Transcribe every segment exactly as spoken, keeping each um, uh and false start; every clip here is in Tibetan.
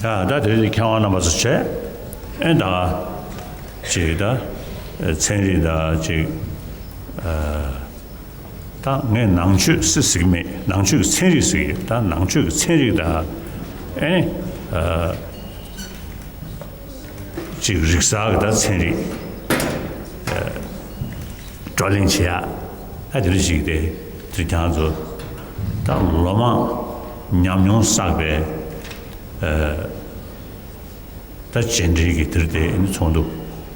ད་ད་དེ་རིང་མཁས་དབང་རྣམ་པ་ཚོ་བྱས། ཨེ་ད་ཅིག་ད་ཚན་རིག་ད་ཅིག་ད་ངས་ནང་ཆོས་སི་ཟིག་མེད། ནང་ཆོས་ཀྱི་ཚན་རིག་ཟིག་ཡོད། ད་ནང་ཆོས་ཀྱི་ཚན་རིག་ད་ཨེ་ནི་ཅིག་རིག་གསར་གྱི་ད་ཚན་རིག་བགྲོ་གླེང་བྱེད་ཡ། ཨ་དེ་འདྲ་ཞིག་དེ་དེ་ཁྱེད་ཚོ་ད་ལོ་མང་ཉམས་མྱོང་བསགས་པའི་ད་བཅར་འདྲི་གི་དེར་དེ་ཚོགས་འདུ་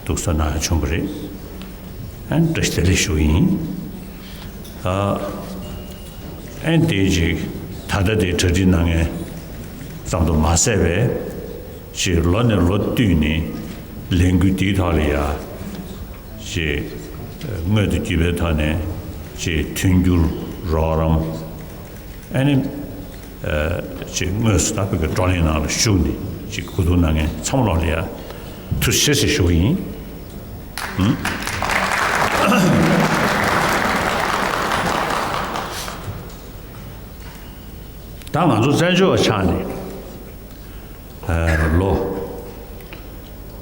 འདུག་ས་ན་བྱུང་བ་རེད། ཨ་བཀྲ་ཤིས་བདེ་ལེགས་ཞུ་གི་ཡིན། ཨ་ཨེ་དེ་ཅིག་ད་ལྟ་དེ་གྲ་སྒྲིག་གནང་མཁན་ཙམ་དུ་མ་ཟད་པའི་ཅིག་ལོ་ནས་ལོ་བསྟུད་ནས་ལས་འགུལ་འདིའི་ཐོག་ལ་ཡ། ཅེས་དངོས་དང་བརྒྱུད་པའི་ཐོག་ནས་ཅེས་མཐུན་འགྱུར་རོགས་རམ། ཨ་ནི་ཅེས་དངོས་སུ་ད་བོད་ཀྱི་བགྲོ་གླེང་ནང་ལ་ཞུགས་ནས་ཅེས་གོ་བསྡུར་གནང་མཁན་ཚང་མ་ལོག་ལ་ཡ་ཐུགས་རྗེ་ཆེ་ཞེས་ཞུ་གི་ཡིན། ད་ང་ཚོ་བཙན་བྱོལ་བ་ཆགས་ནས་ལོ་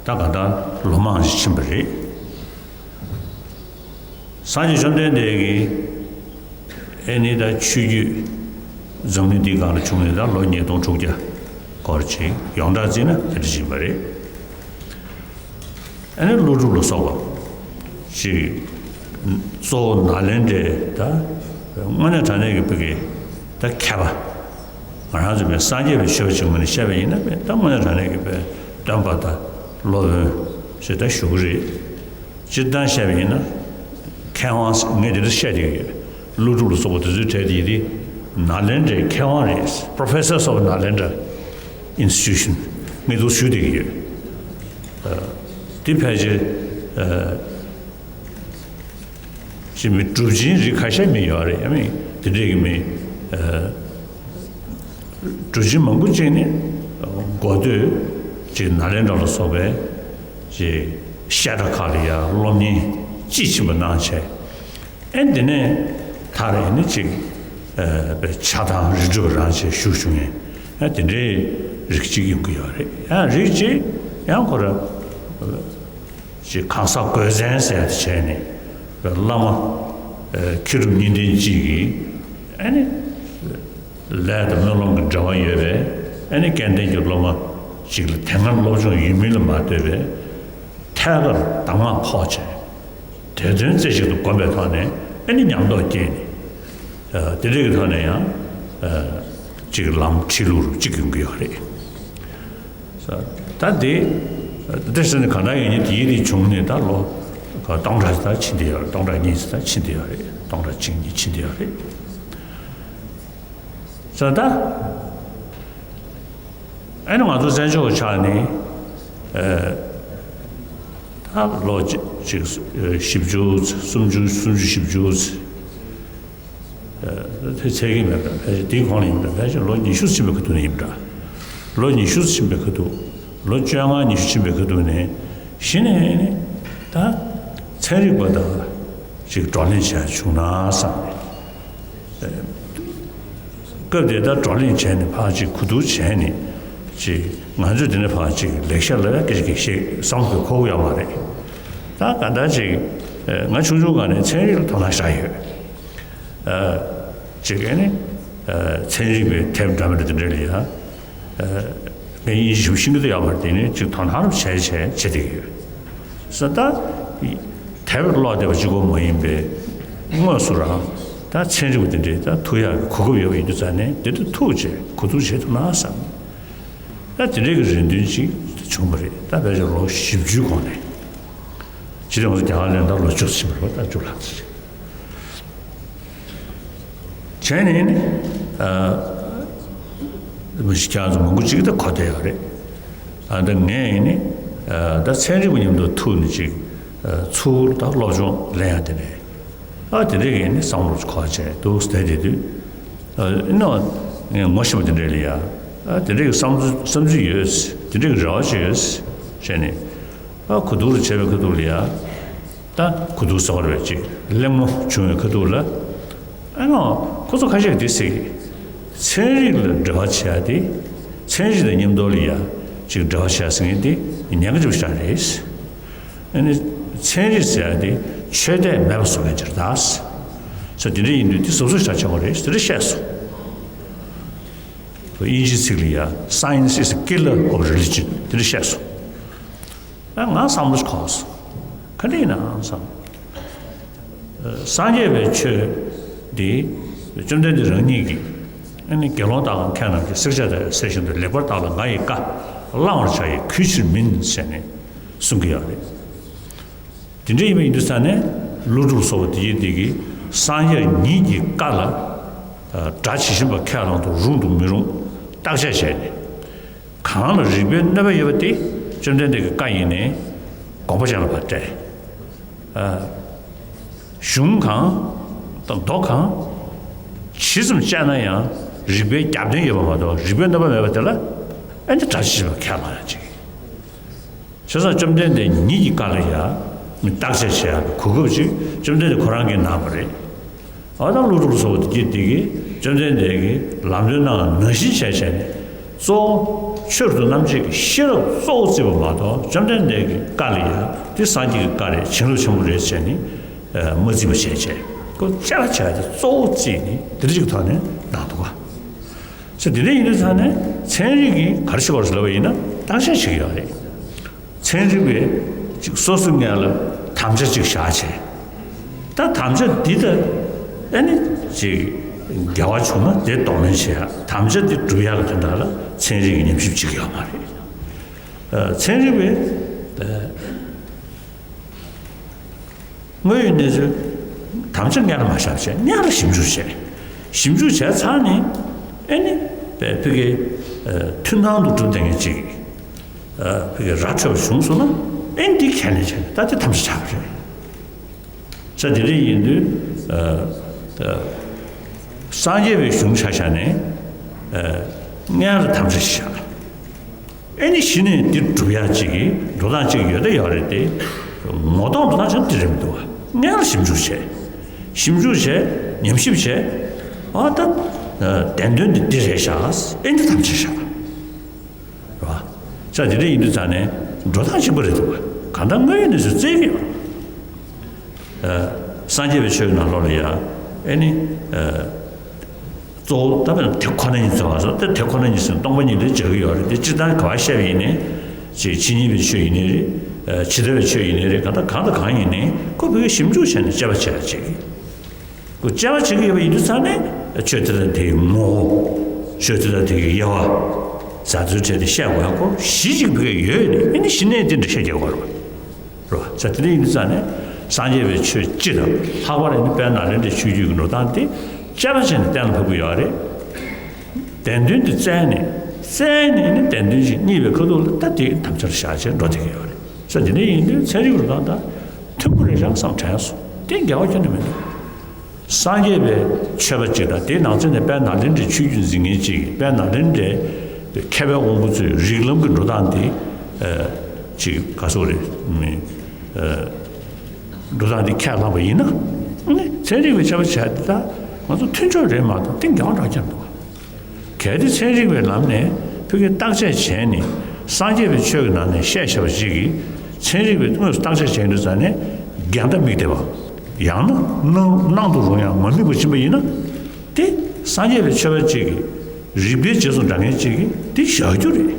ད་ག་ད་ལོ་མང་ཞིག་ཕྱིན་པ་རེད། སངས་རྒྱས་བཅོམ་ལྡན་འདས་ཀྱིས་ཨེ་ནི་ད་ཆོས་བརྒྱུད་འཛམ་གླིང་འདིའི་སྒང་ལ་བྱུང་ནས་ད་ལོ་ཉིས་སྟོང་དྲུག་བརྒྱ་སྐོར་ཅིག་ཡོངས་གྲགས་བརྩིས་ན་དེ་འདྲ་ཞིག་ཡིན་པ་རེད། ཨ་ནི་ཀླུ་སྒྲུབ་ལ་སོགས་པ་ཅིག་གཙོ་བོ་ནཱ་ལེནྡྲའི་ད་དངོས་གནས་དྲང་གནས་ཀྱི་བོད་ཀྱི་ད་མཁས་པ། ང་རང་ཚོ་བས་སངས་རྒྱས་པའི་ཆོས་པ་ཅིག་ངོས་ནས་བཤད་པ་ཡིན་ན་བས་ད་དངོས་གནས་དྲང་གནས་ཀྱི་བས་སྟོན་པ་དང་སློབ་དཔོན་ཞེས་ད་ཞུ་གི་རེད། སྤྱིར་བཏང་བཤད་པ་ཡིན་ན་མཁས་དབང་ངས་འདི་འདྲ་བཤད་བསྡད་ཀྱི་ཡོད། ཀླུ་སྒྲུབ་ལ་སོགས་པ་དེ་ཚོའི་གྲས་དེ་ཡིན་དེ་ནཱ་ལེནྡྲའི་མཁས་དབང་རེད། Professors of Nalanda Institution ངས་འདུག་ཞུ་བསྡད་ཀྱི་ཡོད། འདི་ཕལ་ཆེར་ཅི་མི་གྲུབ་ཆེན་རིགས་ཁ་ཤས་མི་ཡོད་རེད། ཨ་མི་དེ་འདྲས་ཀྱི་མི་གྲུབ་ཆེན་མང་པོ་ཅིག་ནི་འགོ་སྟོད་ཅིག་ནཱ་ལེནྡྲ་ལ་སོགས་པའི་ཅིག་བཤད་གྲྭ་ཁག་ལ་ཡང་སློབ་གཉེར་དཔྱིས་ཕྱིན་པ་གནང་བྱས། ཨེ་འདི་ནས་མཐར་ཨེ་ནི་ཅིག་ཨ་པའི་ཕྱྭ་ཐང་རི་ཁྲོད་རང་བྱས་བཞུགས་བྱུང་ངས་ཨ་དེ་འདྲའི་རིགས་གཅིག་ཡོང་གི་ཡོད་རེད། ཡང་རིགས་གཅིག་ཡང་ཁོ་ར་ཅིག་གང་ཟག་སྒོས་མཚན་ཟེར་ཡ་དེ་བྱས་ནས་བླ་མ་མཁས་གྲུབ་གཉིས་ལྡན་གཅིག་གིས་ཨེ་ནི་ལས་དང་སྨོན་ལམ་གྱི་འབྲེལ་བ་ཡོད་པས་ཨེ་ནི་སྐལ་ལྡན་གྱི་སློབ་མ་ཅིག་ལ་དེ་སྔར་སློབ་སྦྱོང་ཡོད་མིན་ལ་མ་ལྟོས་པའི་ཐད་ཀར་གདམས་ངག་ཕོག་བྱས། དེ་དོན་རྩེ་གཅིག་ཏུ་བསྒོམས་པའི་ཐོག་ནས་ཨེ་ནི་ཉམས་རྟོགས་སྐྱེས་ནས། དེ་འདྲའི་གི་ཐོག་ནས་ཡང་ཅིག་ལམ་ཁྲིད་ལུགས་རུ་གཅིག་ཡོང་གི་ཡོད་རེད། ད་དེ་དེ་ཟེར་ནས་གང་ལྟར་ཡིན་ནི་དེའི་རིགས་བྱུང་ནས་ད་ལོ་སྟོང་ཕྲག་ཙམ་ཕྱིན་བསྡད་ཡོད་རེད། སྟོང་ཕྲག་གཉིས་ཙམ་ཕྱིན་བསྡད་ཡོད་རེད། སྟོང་ཕྲག་གཅིག་གཉིས་ཕྱིན་བསྡད་ཡོད་རེད། ས་ད་ཨ་ནི་ང་ཚོ་བཙན་བྱོལ་བ་ཆགས་ནས་ཨ་ད་ལོ་གཅིག་གཅིག་བཞི་བཅུ་སུམ་ཅུ་སུམ་ཅུ་བཞི་བཅུ་ཨ་དེ་ཚད་ཀྱི་མེད་པ་ཕལ་ཆེར་དེའི་གོང་ལ་ཡིན་པ་ཕལ་ཆེར་ལོ་ཉི་ཤུ་ཕྱིན་པའི་ཁ་ཐུག་ནས་ཡིན་པ་འདྲ། ལོ་ཉི་ཤུ་ཕྱིན་པའི་ཁ་ཐུག་ལོ་བཅོ་ལྔ་ཉི་ཤུ་ཕྱིན་པའི་ཁ་ཐུག་ནས་གཞི་ནས་ནི་ད་ཚན་རིག་པ་དང་ཅིག་བགྲོ་གླེང་བྱས་བྱུང་ན་བསམ་ནས། སྐབས་དེ་ལྟར་བགྲོ་གླེང་བྱས་ནས་ཕར་ཅིག་གོ་བསྡུར་བྱས་ནས་ཅིག་ང་ཚོས་དེ་ནས་ཕར་ཅིག་ལེགས་ཤོམ་ལ་སྐད་ཆ་སྐད་བཤད་བསམ་དགོས་ཁོག་ཡོད་མ་རེད། ད་ག་འདྲ་ཅིག་ང་ཆུང་ཆུང་སྒང་ནས་ཚན་རིག་ལ་དོ་སྣང་བཞག་ཡོད། ཅིག་ཨ་ནི་ཚན་རིག་པའི་དེབ་འདྲ་མི་འདྲ་དེ་འདྲ་ལ་ཡ། ངས་དབྱིན་ཇི་ཞིབ་ཤིང་གི་ཡོད་པར་དེ་ནི་ཅིག་དོ་སྣང་རུ་བྱས་བྱས་བྱེད་བསྡད་ཀྱི་ཡོད། ས་ད་དེབ་ཀློག་བསྡད་པ་གཅིག་པོ་མ་ཡིན་པའི་དངོས་སུ་རང་ད་ཚན་རིག་པ་དེ་འདྲས་ད་ཐུག་ཡག་གི་གོ་སྐབས་ཡོད་པ་ཡིན་དུས་ཙང་ནས་དེ་དུ་ཐུག་བྱས་གོ་བསྡུར་བྱེད་ཐུབ་ན་བསམ། ད་དེ་འདྲས་ཀྱི་རེ་འདུན་ཅིག་བྱུང་བ་རེད། ད་ཕལ་ཆེར་ལོ་བཞི་བཅུའི་གོང་ནས་ཇི་ལྟར་ང་ཚོ་རྒྱ་གར་ལ་ད་ལོ་བཅུ་ཕྱིན་པ་རེད། ད་བཅུ་ལྷག་ཙམ་ཞིག་བྱས་ནས་ནི། མི་ཤི་ཁྱེད་ཚོ་མང་པོ་ཅིག་ད་གོ་བསྡད་ཡོད་རེད། ཨ་ད་ངས་ཡིན་ནི། ད་ཚན་རིག་པ་མཉམ་དུ་ཐུག་ནས་ཅིག་ཚུར་ད་སློབ་སྦྱོང་ལེན་ཡ་དེ་རེད། ཨ་དེ་འདྲ་ཡིན་ནི་བསམ་བློ་འཁོར་བྱས་འདུག་བསྡད་བསྡད་དུས། ཨ་ཨིན་ནོ། ངས་ངོ་ཤེས་པ་དེ་འདྲ་ལ་ཡ། ཨ་དེ་འདྲ་གི་བསམ་ཚུལ་བསམ་ཚུལ་ཡོད། དེ་འདྲ་གི་རེ་བ་ཅིག་ཡོད། བྱས་ནས། ཨ་གོ་བསྡུར་བྱས་པའི་ཁ་ཐུག་ལ་ཡ། ད་གོ་བསྡུར་ཟེར་བ་རེད་ཅིག་གླེང་མོ་བྱུང་བའི་ཁ་ཐུག་ལ། ཨ་ནོ། ཁོ་ཚོ་ཁ་ཤས་དེ་ཟེར། ཚན་རིག་ལ་འབྲེལ་བ་བྱེད་ཡ་དེ། ཚན་རིག་དང་མཉམ་དུ་ལ་ཡ་ཅིག་འབྲེལ་བ་བྱས་ཟེར་མཁན་དེ་ཉེན་ཁ་ཆེན་པོ་ཞིག་རེད། ཨ་ནི་ཚན་རིག་ཟེར་ཡ་དེ་ཆོས་དད་མེད་པ་བཟོ་མཁན་ཅིག་རེད་ད། ས་དེ་འདྲ་ཡིན་དུས་དེ་གཟབ་གཟབ་བྱ་བྱ་དགོས་རེད་དེ་འདྲ་བཤད་སོང་། དབྱིན་ཇིའི་ཚིག་ལ་ཡ་Science is the killer of religion དེ་འདྲ་བཤད་སོང་། ཨ་ང་བསམ་བློ་ཞིག་འཁོར་སོང་། ག་འདྲ་ཡིན་ནའང་བསམ། སངས་རྒྱས་པའི་ཆོས་འདི་བཅོམ་ལྡན་འདས་རང་ཉིད་ཀྱིས་ཨ་ནི་དགེ་སློང་དག་དང་མཁས་རྣམས་ཀྱིས་བསྲེག་བཅད་དང་བསྲེག་བཞིན་དུ་ལེགས་པར་བརྟགས་ལ་ང་ཡི་བཀའ་བླང་བར་བྱ་ཡི་གུས་ཕྱིར་མིན་ཟེར་ནས་གསུང་གི་ཡོད་རེད། དེ་འདྲ་ཡིན་པ་ཡིན་དུས་ཙང་ནས་ཀླུ་སྒྲུབ་སོགས་པ་དེ་ཡི་དེ་གིས་སངས་རྒྱས་ཉིད་ཀྱི་བཀའ་ལ་སྒྲ་ཇི་བཞིན་པ་ཁས་བླངས་དང་རུང་དང་མི་རུང་བརྟག་དཔྱད་བྱས་ནས། གང་ལ་རིགས་པའི་གནོད་པ་ཡོད་པ་དེ་བཅོམ་ལྡན་འདས་ཀྱི་བཀའ་ཡིན་ནའི་དགོངས་པ་ཅན་ལ་བ་སྤྲད། གཞུང་གང་དང་མདོ་གང་ཇི་ཙམ་དཔྱད་ན་ཡང་རིགས་པའི་རྒྱབ་རྟེན་ཡོད་པ་མ་གཏོགས་རིགས་པའི་གནོད་པ་མེད་པ་དེ་ལ་ཨ་ནི་སྒྲ་ཇི་བཞིན་པ་ཁས་བླངས་ཡང་ཅིག་བྱས་ཙང་བཅོམ་ལྡན་འདས་ཉིད་ཀྱི་བཀའ་ལ་ཡང་མི་བརྟག་དཔྱད་བྱེད་ཡག་གི་གོ་སྐབས་ཅིག་བཅོམ་ལྡན་འདས་ཁོ་རང་གིས་གནང་བ་རེད། འོ་ད་ཀླུ་སྒྲུབ་ལ་སོགས་པ་དེ་གྱད་དེ་གིས་བཅོམ་ལྡན་འདས་ཀྱིས་ལམ་སྟོན་གནང་བ་ནང་བཞིན་བྱས་བྱས་ནས་གཙོ་བོ་ཆོས་རབ་ཏུ་རྣམ་འབྱེད་ཀྱི་ཤེས་རབ་གཙོ་བོ་བརྩིས་པ་མ་གཏོགས་བཅོམ་ལྡན་འདས་ཀྱི་བཀའ་ལ་ཡང་དེ་སངས་རྒྱས་ཀྱི་བཀའ་རེད་བྱིན་རླབས་ཆེན་པོ་རེད་བྱས་ནས་མ་བརྩིས་པ་བྱས་བྱས་ཁོ་དཔྱད་པ་བྱས་ཏེ་གཙོ་བོ་བརྩིས་ནས་དེ་འདྲ་ཞིག་གི་ཐོག་ནས་གནང་འདུག་ག་ས་དེ་འདྲ་ཡིན་དུས་ཙང་ནས་ཚན་རིག་གིས་ག་རེ་བྱེད་དགོས་རེད་ལབ་པ་ཡིན་ན་བརྟག་དཔྱད་བྱེད་ཀྱི་ཡོད་རེད། ཚན་རིག་པས་ཅིག་སོ་སོའི་ངོས་ལ་དམ་བཅའ་ཅིག་བཞག་བྱས། ད་དམ་བཅའ་འདི་ད་ཨ་ནི་ཅིག་འགལ་བ་བྱུང་ན་དེ་གདོང་ལེན་བྱེད་ཡ་དམ་བཅའ་འདི་སྒྲུབ་ཡ་གི་དོན་དག་ལ་ཚན་རིག་གིས་ཉམས་ཞིབ་བྱེད་ཀྱི་ཡོད་མ་རེད། ཚན་རིག་པས་དངོས་ཡོད་གནས་ཚུལ་དམ་བཅའ་སྔོན་ལ་མ་བཞག་བྱས་སྔོན་ལ་ཞིབ་འཇུག་བྱས། ཞིབ་འཇུག་བྱས་ཚར་ནས་ཨེ་ནི་བོད་ཀྱི་མཐུན་སྣང་དུ་གྲུབ་བསྡད་མཁན་ཅིག་བོད་ཀྱི་ར་འཕྲོད་པ་བྱུང་སོང་ན་ཨེ་ནི་འདི་ཁས་ལེན་བྱས་ད་དེ་དམ་བཅའ་ཆགས་པ་རེད། ས་དེ་འདྲ་ཡིན་དུས་སངས་རྒྱས་པའི་གཞུང་ཆ་བཞག་ནས་སྔོན་ལ་དམ་བཅའ་བཞག་ཨེ་ནི་གཞི་ནས་འདི་སྒྲུབ་ཡག་ཅིག་གི་འགྲོ་སྟངས་ཅིག་ཡོད་ད་ཡོད་རེད་དེ། ངོ་གདོང་འགྲོ་སྟངས་ཅིག་འདི་རེད་མི་འདུག་བ། སྔོན་ལ་ཞིབ་འཇུག་བྱས། ཞིབ་འཇུག་བྱས་ཉམས་ཞིབ་བྱས། ཨ་ད། བདེན་དོན་འདི་འདི་རེད་ཤག་ཨེ་འདི་ཐམས་ཅད་ཤག་རེད་བ། ས་དེ་འདྲ་ཡིན་དུས་ཙང་ནས་འགྲོ་སྟངས་གཅིག་པ་རེད་འདུག་བ། གང་ལྟར་དངོས་ཡོད་གནས་ཚུལ་བཙལ་གི་ཡོད། སངས་རྒྱས་པའི་ཆོས་ཀྱི་ནང་ལོགས་ལ་ཡ། ཨེ་ནི། གཙོ་བོ་ད་དཔེར་ན་དེ་ཁོ་ན་ཉིད་ཟེར་བ་སོགས་དེ་དེ་ཁོ་ན་ཉིད་ཟེར་ན་སྟོང་པ་ཉིད་ལ་སྦྱར་གྱི་ཡོད་རེད་དེ་སྤྱིར་བཏང་ག་བ་བཤད་པ་ཡིན་ནའི། ཅིག་ཇི་སྙེད་པའི་ཆོས་ཡིན་ནའི་རེད། ཇི་ལྟ་བའི་ཆོས་ཡིན་ནའི་རེད་གང་ལྟར་གང་དང་གང་ཡིན་ནའི་ཁོ་བོད་ཞིབ་འཇུག་བྱས་ནས་དཔྱད་པ་བྱས་བྱེད་ཀྱི། ཁོ་དཔྱད་པ་བྱེད་ཀྱི་ཡོད་པ་ཡིན་དུས་ཙང་ནས་ཆོས་དེ་དང་དེའི་ངོ་བོ། ཆོས་དེ་དང་དེའི་དབྱེ་བ། ཟ་ཚུལ་བྲལ་ཏེ་བཤད་དགོས་ཡ་ཁོ་གཞི་གཅིག་བོད་ཡོད་ནི་ཨེ་ནི་གཞི་ནས་དེ་འདྲ་བཤད་རྒྱག་དགོས་རེད། རོ། ས་དེ་འདྲ་ཡིན་དུས་ཙང་ནས་སངས་རྒྱས་པའི་ཆོས་སྤྱི་དང་ལྷག་པར་ཨེ་ནི་དཔལ་ནཱ་ལེནྡྲའི་ཆོས་བརྒྱུད་ཀྱི་འགྲོ་སྟངས་དེ་དཔྱད་པ་བྱས་ནས་གཏན་ལ་ཕབ་ཀྱི་ཡོད་རེད། བདེན་དོན་དེ་བཙལ་ནས་བཙལ་ནས་ནི་བདེན་དོན་ཞིག་རྙེད་པའི་ཁ་ཐུག་ལ་ད་དེ་དམ་བཅའ་ལ་བཞག་བྱས་འགྲོ་བསྡད་ཀྱི་ཡོད་རེད། ས་དེ་འདྲ་ཡིན་དུས་ཚན་རིག་འགྲོ་སྟངས་དང་མཐུན་པོ་རེད་ཤག་བསམ་དྲན་སོང་དེ་འགལ་བ་ཁྱོན་ནས་མི་འདུག་སངས་རྒྱས་པའི་ཆོས་པ་གཅིག་དང་དེའི་ནང་ཚན་ནས་དཔལ་ནཱ་ལེནྡྲའི་ཆོས་བརྒྱུད་འཛིན་མཁན་གཅིག་གིས་དཔལ་ནཱ་ལེནྡྲའི་མཁས་པའི་དབང་པོ་ཚོས་རིགས་ལམ་གྱི་འགྲོ་སྟངས་འདི་ཅིག་ག་སོག་རེད་མི་འགྲོ་སྟངས་འདི་ཁས་བླངས་པ་ཡིན་ན་ནི་ཚན་རིག་པའི་ཆ་བ་བྱས་ཏེ་ད་ང་ཚོ་མཐུན་ཕྱོགས་རེད་མ་གཏོགས་དེ་འགལ་བ་འདྲ་ཁྱབ་འདུག་གལ་ཏེ་ཚན་རིག་པའི་ལམ་ནས་ཕ་གི་བརྟག་དཔྱད་བྱས་ནས་སངས་རྒྱས་པའི་ཆོས་ཀྱི་ནང་ནས་བཤད་བཞག་པ་ཅིག་གིས་ཚན་རིག་པའི་དངོས་སུ་བརྟག་དཔྱད་བྱས་ཡོང་དུས་ཙང་ནས་འགལ་ཟླ་དམིགས་བསྡད་པ། ཡང་ན་སྣང་སྣང་དུ་རུང་ཡང་མ་དམིགས་པ་ཕྱིན་པ་ཡིན་ན། དེ་སངས་རྒྱས་པའི་ཆོས་པ་གཅིག་གིས་རིགས་པའི་རྗེས་སུ་འབྲང་མཁན་གཅིག་གིས་དེ་བཞག་རྒྱུ་རེད།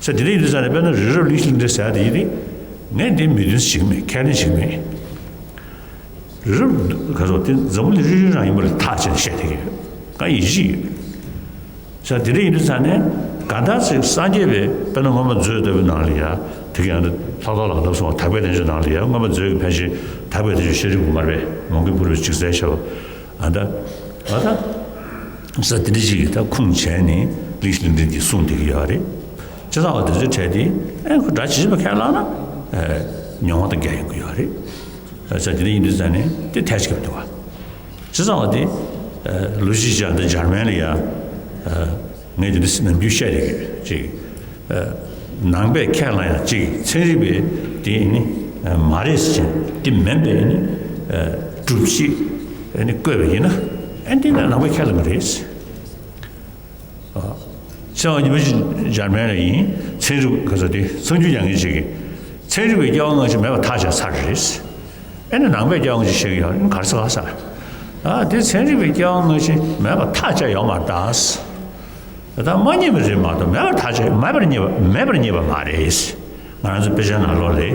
ས་དེ་འདྲ་ཡིན་དུས་ཙང་ནས་དཔེར་ན་རི་རབ་གླིང་བཞི་གླིང་འདྲ་ཟེར་ཡ་དེ་ཡིན་ཏེ། ངས་འདི་མོས་མཐུན་ཞིག་མེད་ཁས་ལེན་ཞིག་མེད། རི་རབ་ག་ཚོད་དེ་འཛམ་བུ་གླིང་རི་རི་རང་ཡིན་པ་ལ་ཐག་བཅད་ནས་བཤད་བསྡད་ཀྱི་ཡོད། ང་ཡིད་ཆེས་ཡོད། ས་དེ་འདྲ་ཡིན་དུས་ཙང་ནས་ག་འདྲ་ཞིག་སངས་རྒྱས་པའི་དཔེར་ན་སྔོན་མ་མཛོད་ལྟ་བུའི་ནང་ལ་ཡ་དེ་ག་ཡང་ལྷག་ཐོག་ལྷག་ཐོག་སོང་བ་དག་པའི་བསྟན་བཅོས་ནང་ལ་ཡ་སྔོན་མ་མཛོད་ཀྱི་ཕན་ཆད་དག་པའི་བསྟན་བཅོས་ཤཱ་རིའི་བུ་མར་པས་མོའུ་འགལ་ཕུར་པས་ཅིག་མཛད་བྱ་བ་ཨ་ད་ཨ་ད་ས་དེ་འདྲ་ཞིག་གིས་ད་ཁུངས་བྱས་ནས་གླིང་བཞི་གླིང་འདྲའི་འདི་གསུངས་བསྡད་ཀྱི་ཡོད་རེད། བྱས་ཙང་བ་དེ་ཚོའི་གྲས་དེ་ཨེ་ཁོ་སྒྲ་ཇི་བཞིན་པ་ཁས་བླངས་ན་ཨེ་མྱོང་བ་དང་འགལ་ཡོང་གི་ཡོད་རེད། བྱས་ཙང་དེ་འདྲ་ཡིན་དུས་ཙང་ནས་དེ་ཐལ་ཆེ་གི་མི་འདུག་བ། བྱས་ཙང་བ་དེ་ཨེ་ལོ་གཅིག་སྦྱར་འདི་འཇར་མན་ལ་ཡ་ཨེ་ངས་དེ་འདྲ་ནམ་རྒྱུན་བཤད་བསྡད་ཀྱི་ཡོད་ཅིག་ཨེ་ནང་པས་ཁས་བླངས་ཡ་ཅིག་ཚན་རིག་པས་དེ་ནི་ཨེ་མ་རེད་ཟེར་དེ་མིན་པས་ནི་ཨེ་སྒྲུབ་བྱེད་ཨེ་ནི་བཀོད་པ་ཡིན་ན་ཨེ་འདི་ནི་ནང་པས་ཁས་བླངས་མ་རེད། བྱས་ ཚེ་དབང་ཉི་མ་ཅིག་འཇར་མན་ལ་ཡིན། ཚན་རིག་ག་ཚོད་དེ་ཚང་རྒྱུ་ཡང་ངེས་ཅིག་གིས། ཚན་རིག་པའི་སྐྱེ་བ་སྔ་ཕྱི་མེད་པར་ཐག་བཅད་ཚར་རེད། ཨེ་ནི་ནང་པའི་སྐྱེ་བ་སྔ་ཕྱི་བཤད་ཀྱི་ཡོད་རེད། ག་རེ་ཟེར་ག་ཟེར། ཨ་དེ་ཚན་རིག་པའི་སྐྱེ་བ་སྔ་ཕྱི་མེད་པར་ཐག་བཅད་ཡོད་མ་རེད་ད། ད་མ་རྙེད་པ་རེད་མ་གཏོགས་མེད་པར་ཐག་བཅད་མེད་པར་རྙེད་པ་མེད་པར་རྙེད་པ་མ་རེད། ང་རང་ཚོ་དཔེ་ཆ་ནང་ལོགས་ལ་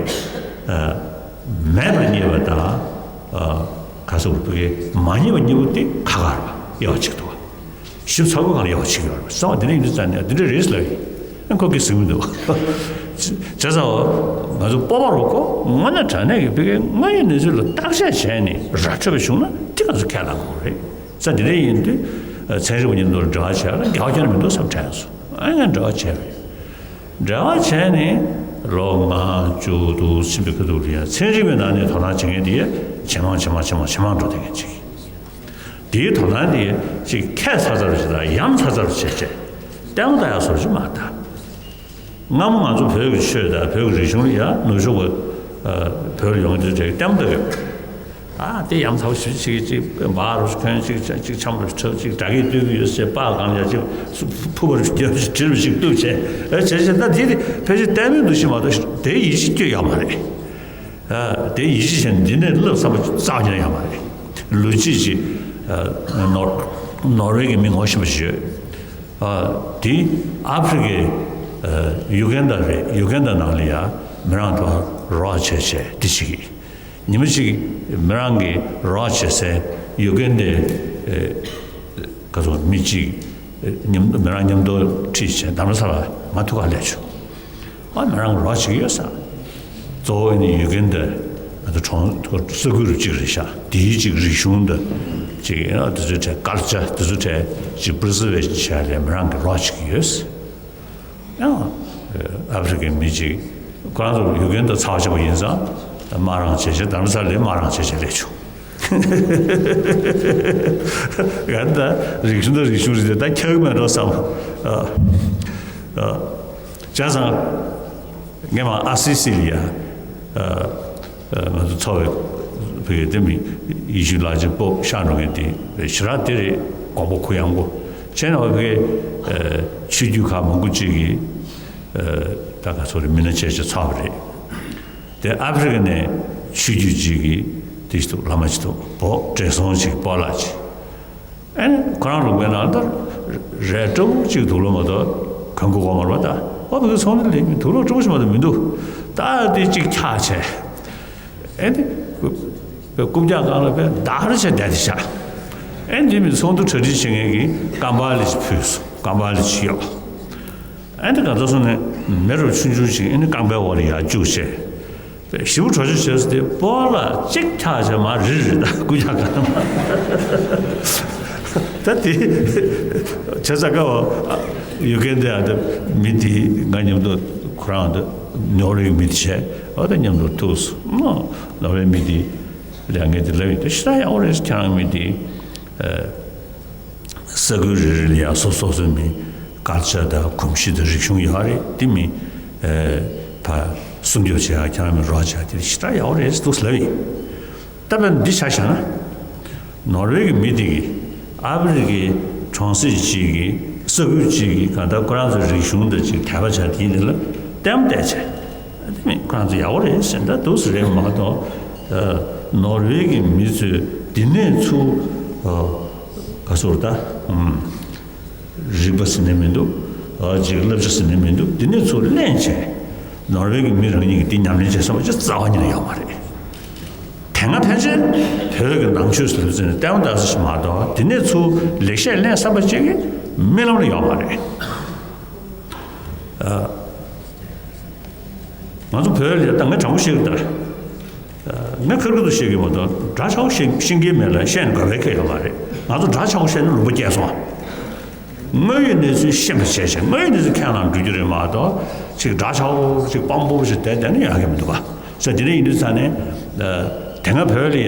ཨ་མེད་པར་རྙེད་པ་དང་ཨ་ག་ཟེར་བ་གི་མ་རྙེད་པ་གཉིས་པོ་དེ་ཁ་ཁ་རེད་པ། དབྱེ་བ་ཕྱེ་གི་འདུག་པ། ཞིབ་ཚགས་པོ་གང་ལ་དབྱེ་བ་ཕྱེ་གི་ཡོད་རེད་པ། གསང་བ་དེ་འདྲ་ཡིན་དུས་ཙང་ནས་དེ་འདྲ་རེད་ལབ་ཡིན། ཁོ་གིས་ཟིན་མི་འདུག་བྱས་ཙང་ང་ཚོ་སྤོབས་པ་རོགས་གོ། དངོས་གནས་དྲང་གནས་ཀྱི་བོད་སྐད་དངོས་ཡོད་གནས་ཚུལ་ལ་བརྟག་དཔྱད་བྱས་ནས་ར་འཕྲོད་པ་བྱུང་ན་དེ་ང་ཚོ་ཁས་བླངས་དགོས་རེད། ས་དེ་འདྲ་ཡིན་དུས་ཚན་རིག་པ་གཉིས་འདུག་འབྲེལ་བ་བྱས་ན་འགལ་བ་ཁྱོན་ནས་མི་འདུག་བསམ་དྲན་སོང་། ཨ་ངས་འབྲེལ་བ་བྱས་པ་རེད། འབྲེལ་བ་བྱས་ནས་ལོ་ལྔ་བཅུ་དྲུག་ཕྱིན་པའི་ཁ་ཐུག་ལ་ཡ་ཚན་རིག་པའི་ནང་ནས་དོ་སྣང་བྱེད་མཁན་དེ་ཇེ་མང་ཇེ་མང་ཇེ་མང་ཇེ་མང་འགྲོ་བསྡད་མཁན་ཅིག་དེའི་དོ་སྣང་དེ་ཅིག་ཁྱད་མཚར་མཚར་ཞིག་དང་ཡ་མཚར་མཚར་བྱས་བྱས་ལྟད་མོ་ལྟ་ཡག་བཟོ་ཅིག་མ་ལྟ། སྔ་མོ་ང་ཚོ་བོད་ཀྱི་ཆོས་དང་བོད་ཀྱི་རིག་གཞུང་ལ་ཡ་ནུབ་ཕྱོགས་པ་བོད་ལ་ཡོང་དུས་ཅིག་ལྟད་མོ་ལྟ་གི་ཡོད། ཨ་དེ་ཡ་མཚར་པོ་ཞིག་ཅིག་ཅིག་འབའ་རུ་ཁོན་ཅིག་ཅིག་འཆམ་རུ་ཁྲབ་ཅིག་སྒྲ་སྐད་སྟོན་གི་ཡོད་ཟེར། པགས་གང་ཡ་ཅིག་ཕུ་བ་རུ་རྒྱབ་ཅིག་དྲིལ་བ་ཞིག་གཏུབ་བྱས། ཨ་བྱས་བྱས་ད་དེ་དེ་ཕལ་ཆེར་ལྟད་མོའི་འདུ་ཤེས་མ་གཏོགས་དེའི་ཡིད་ཆེས་སྐྱོ་ཡོད་མ་རེད། ཨ་དེ་ཡིད་ཆེས་བྱས་ནས་འདི་ནས་བསླབ་བསམ་པ་རྩ་བ་ཉིད་ནས་ཡོད་མ་རེད། ལོ་གཅིག་ཅིག་ཨ་ནོར་ནོར་ཝེ་གི་མི་ངོ་ཤེས་པ་ཞིག་ཡོད། ཨ་དེ་ཨ་ཧྥེ་རི་ཁའི་ཨ་ཡུ་གན་ཌ་རེད། ཡུ་གན་ཌ་ནང་ལ་ཡ་མི་རང་དང་རོགས་བྱས་བྱས་འདི་བྱེད་ཀྱི། ཉི་མ་གཅིག་མི་རང་གི་རོགས་བྱེད་སའི་ཡུ་གན་ཌའི་ཨ་ག་ཚོད་མི་གཅིག་མཉམ་མི་རང་མཉམ་དུ་ཁྲིད་བྱས་རྡ་རམ་ས་ལ་མ་ཐུག་ག་སླེབས་བྱུང་། ཨ་མི་རང་གི་རོགས་བྱེད་ཀྱི་ཡོད་ས། གཙོ་བོ་ནི་ཡུ་གན་ཌ་ང་ཚོ་གྲོང་ས་ཁུལ་རུ་གཅིག་རེད་ཤག་དེའི་གཅིག་རིག་གཞུང་དང་གཅིག་ཨ་དེ་ཚོའི་གྲས་ཀལ་ཅར་དེ་ཚོའི་གྲས་གཅིག་པི་རི་ཛར་ཝེ་ཤན་བྱས་ལས་མི་རང་གི་རོགས་བྱེད་ཀྱི་ཡོད། ཡང་ཨ་ཧྥེ་རི་ཁའི་མི་གཅིག་ཁོ་རང་ཚོ་ཡུ་གན་ཌ་ཚ་བ་ཆེན་པོ་ཡིན་ཙང་དམག་རང་བྱས་བྱས་རྡ་རམ་ས་ལ་དམག་རང་བྱས་བྱས་སླེབས་བྱུང་། ཡང་ད་རིག་གཞུང་དང་རིག་གཞུང་རེད་དེ་ད་ཁྱག་མེད་འགྲོ་བསམ། ཨ་ཨ་བྱས་ཙང་ངས་མ་ཨ་སི་སི་ལ་ཡ་ཨ་ཨ་ང་ཚོ་ཚོ་བའི་བུ་དེ་མི་ཡེ་ཤུ་ལགས་ཀྱི་སྤོབས་ཤག་འགྲོ་མཁན་དེ་ཞེ་དྲག་དེ་རེད། དགོངས་པ་གུ་ཡངས་པོ་བྱས་ནས་བ་བུའི་ཨ་ཆོས་བརྒྱུད་ཁག་མང་པོ་ཅིག་གིས་ཨ་ད་ག་ཚོད་རེད། མི་སྣ་ཆེ་ཆེ་ཚོགས་པ་རེད། དེ་ཨ་ཧྥེ་རི་ཁ་ནས་ཆོས་བརྒྱུད་ཅིག་གིས་དེ་ཞིག་འདུག་བླ་མ་ཅིག་འདུག་བོད་བགྲེས་སོང་ཅིག་སྤོ་ལགས་ཅིག་ཨེ་ནི་ཁོ་རང་རུ་བའི་ནང་ལ་རས་སྤྲ་བོ་གཅིག་འདུག་ལོ་མ་གཏོགས་གོན་གོ་གོ་མ་རེད་པ། ད་ཨོ་བོད་ཀྱི་ཚོང་འདི་ལས་དུག་ལོག་སྤྲ་བོ་ཞིག་མ་གཏོགས་མི་འདུག་ད་དེ་གཅིག་འཁྱག་བྱས། ཨེ་ནི་རྐུབ་བཀྱག་སྒང་ལ་བས་བདག་རེ་བྱས་བསྡད་དེ་ཤག་ཨེ་ནི་དེ་མི་ཚོགས་འདུ་གྲ་སྒྲིག་བྱེད་མཁན་གྱིས་ཀམ་པ་ལི་ཅིག་ཕུལ་སོང་། ཀམ་པ་ལི་ཅིག་གཡོགས། ཨེ་ནི་ག་ཚོད་སོང་ནས་མེ་རུ་ཆུང་ཆུང་ཞིག་ཨེ་ནི་རྐང་པའི་འོག་ལ་ཡར་བཅུག་བྱས། ཞིབ་པོ་བྲོ་བྱོ་བྱས་སོ་དེ་སྤོ་ལགས་གཅིག་འཁྱག་བྱས་མ་རི་རི་ད་སྐུ་འཁྱག་ག་ན་མ། ད་དེ་བྱས་ཙང་ཀ་བ་ཡུ་གེ་འདི་ཨ་ད་མི་དེ་ང་མཉམ་དུ་ཁོ་རང་ད་ནོར་ཝེ་མི་དེ་བྱས་ཨ་ད་མཉམ་དུ་ཐུག་སོང་། ནོར་ཝེ་མི་དེ་ལས་ངས་དེ་ལབ་ཡིན། དེ་ཞེ་དྲག་ཡག་པོ་རེད། ཁྱེད་རང་མི་དེ་ཨ། ས་ཁུལ་རེ་རེ་ལ་ཡང་སོ་སོ་སོའི་མི་སྐད་ཆ་དང་གོམས་གཤིས་དང་རིག་གཞུང་ཡོད་རེད། དེ་མི་ཨེ་ཕ་སྲུང་སྐྱོབ་བྱེད་ཡག་ཁྱེད་རང་མི་རོགས་བྱེད་ཡག་དེ་ཞེ་དྲག་ཡག་པོ་རེད་འདུག་ལབ་ཡིན། ད་དཔེར་ན་འདི་ཆ་བཞག་ན། ནོར་ཝེ་གི་མི་དེ་གིས་ཨ་ཧྥེ་རི་ཁའི་གྲོང་གསེབ་ཅིག་གི་ས་ཁུལ་ཅིག་གི་གང་ལྟར་ཁོ་རང་ཚོའི་རིག་གཞུང་དང་ཅིག་དད་པ་བྱ་དེ་ཡིན་དེ་ལ་ལྟད་མོ་བལྟས་བྱས། དེ་མིན་ཁོ་རང་ཚོ་ཡག་པོ་རེད་ཟེར་ད་འདུག་སེ་རེད་མ་གཏོགས། ནོར་ཝེ་གི་མི་ཚོས་འདི་ནས་ཚུར་ག་ཚོད་ད་རིག་པ་ཟེར་ནས་མི་འདུག་ཅིག་བསླབ་བྱ་ཟེར་ནས་མི་འདུག་འདི་ནས་ཚུར་ལེན་བྱས་ནོར་ཝེ་གི་མི་རང་ཉིད་ཀྱིས་འདི་ཉམས་ལེན་བྱེད་བསམ་པ་ཅིག་རྩ་བ་ཉིད་ནས་ཡོད་མ་རེད། དེ་སྔ་ཕལ་ཆེར་བོད་ཀྱི་ནང་ཆོས་ཟེར་ནས་ལྟད་མོ་ལྟ་ས་ཞིག་མ་གཏོགས་འདི་ནས་ཚུར་ལེགས་བཤད་ལེན་བསམ་པ་ཅིག་གི་རྨི་ལམ་ལ་ཡོད་མ་རེད། ང་ཚོ་བོད་ལ་ད་ངས་དྲང་པོ་བཤད་གི་ད། ངས་ཁེར་ཁེར་དུ་བཤད་གི་མ་གཏོགས་འདྲ་ཆགས་པོ་བཤད་ཤེས་ཀྱི་མེད་ལ་བཤད་ན་དགའ་བའི་སྐད་ཡོད་མ་རེད། ང་ཚོ་འདྲ་ཆགས་པོ་བཤད་ན་ལུང་པ་བསྐྱལ་སོང་། དངོས་ཡོད་གནས་ཚུལ་ཤེས་པ་བྱས་བྱས་དངོས་ཡོད་གནས་ཚུལ་ཁས་བླངས་འགྲོ་རྒྱུ་རེད་མ་གཏོགས་ཅིག་འདྲ་ཆགས་པོ་ཅིག་དཔང་པོ་ཞིག་བསྡད་བསྡད་ན་ཡག་གི་མི་འདུག་ག་ས་དེ་འདྲ་ཡིན་དུས་ཙང་ནས། དེ་སྔ་བོད་ལ་ཡ་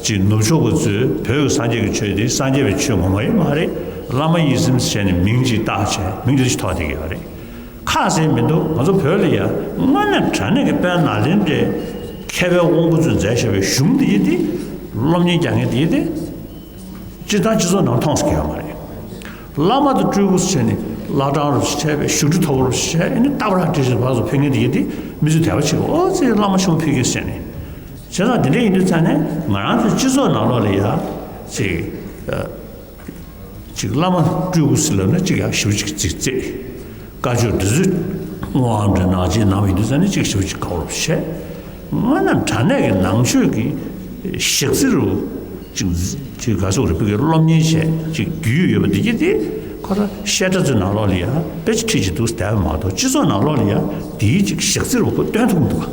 ཅིག་ནུབ་ཕྱོགས་པ་ཚོས་བོད་ཀྱི་སངས་རྒྱས་ཀྱི་ཆོས་དེ་སངས་རྒྱས་པའི་ཆོས་ངོ་མ་ཡིན་མ་རེད། བླ་མ་ཡིད་བཞིན་བྱས་ནས་མིང་ཅིག་བཏགས་བྱས་མིང་དེ་ཞིག་ཐོགས་བསྡད་ཀྱི་ཡོད་རེད། ཁ་ཟེར་མི་འདུག་ང་ཚོ་བོད་ལ་ཡ་དངོས་གནས་དྲང་གནས་ཀྱི་དཔལ་ནཱ་ལེནྡྲའི་མཁས་པའི་དབང་པོ་ཚོས་མཛད་བཞག་པའི་གཞུང་འདི་ཡིན་ཏེ། སློབ་གཉེར་རྒྱག་མཁན་འདི་ཡིན་ཏེ། སྤྱིར་བཏང་སྤྱི་ཚོགས་ནང་མཐོང་ས་ཡོད་མ་རེད། བླ་མ་དང་སྤྲུལ་སྐུ་བྱས་ནས་བླ་བྲང་རུ་བྱས་པའི་བཞུགས་ཁྲི་མཐོ་པོ་རུ་བྱས་ཨ་ནི་རྟ་བྲག་བཀྲ་ཤིས་བར་དུ་ཕེབས་མཁན་དེ་ཡིན་ཏེ་མི་ཚོས་དད་པ་བྱེད་ཀྱི་ཨོ་ཙི་བླ་མ་ཆེན་པོ་ཕེབས་ཀྱི་ཟེར་ནས། བྱས་ཙང་དེ་འདྲ་ཡིན་དུས་ཙང་ནས་ང་རང་ཚོའི་སྤྱི་ཚོགས་ནང་ལོགས་ལ་ཡ་ཅིག་ཅིག་བླ་མ་སྤྲུལ་སྐུ་ཟེར་ལབ་ན་ཅིག་ཡང་ཞེ་པོ་ཅིག་ཙིག་ཙིག་བཀའ་ཆོས་འདི་ཚོས་དབང་འདྲ་ནང་ཆེན་ནང་བ་ཡིན་དུས་ཙང་ནས་ཅིག་ཞེ་པོ་ཅིག་དགའ་བོ་བྱས། དངོས་གནས་དྲང་གནས་ཀྱི་ནང་ཆོས་ཀྱི་ཞག་རྩི་རུ་ཅིག་ཅིག་ག་སོགས་རེ་ཕུལ་གྱི་སློབ་གཉེར་བྱས་ཅིག་རྒྱུས་ཡོད་པ་འདི་གྱིས་དེ་ཁོ་ར་བཤད་གྲྭ་ཚོའི་ནང་ལོགས་ལ་ཡང་དཔེ་ཆ་ཁྲིད་ཅིག་འདུག་བསྡད་པ་མ་གཏོགས་སྤྱི་ཚོགས་ནང་ལོགས་ལ་ཡང་དེའི་ཅིག་ཞག་རྩི་རུ་ཁོ་སྟོན་ཐུབ་མི་འདུག་ག་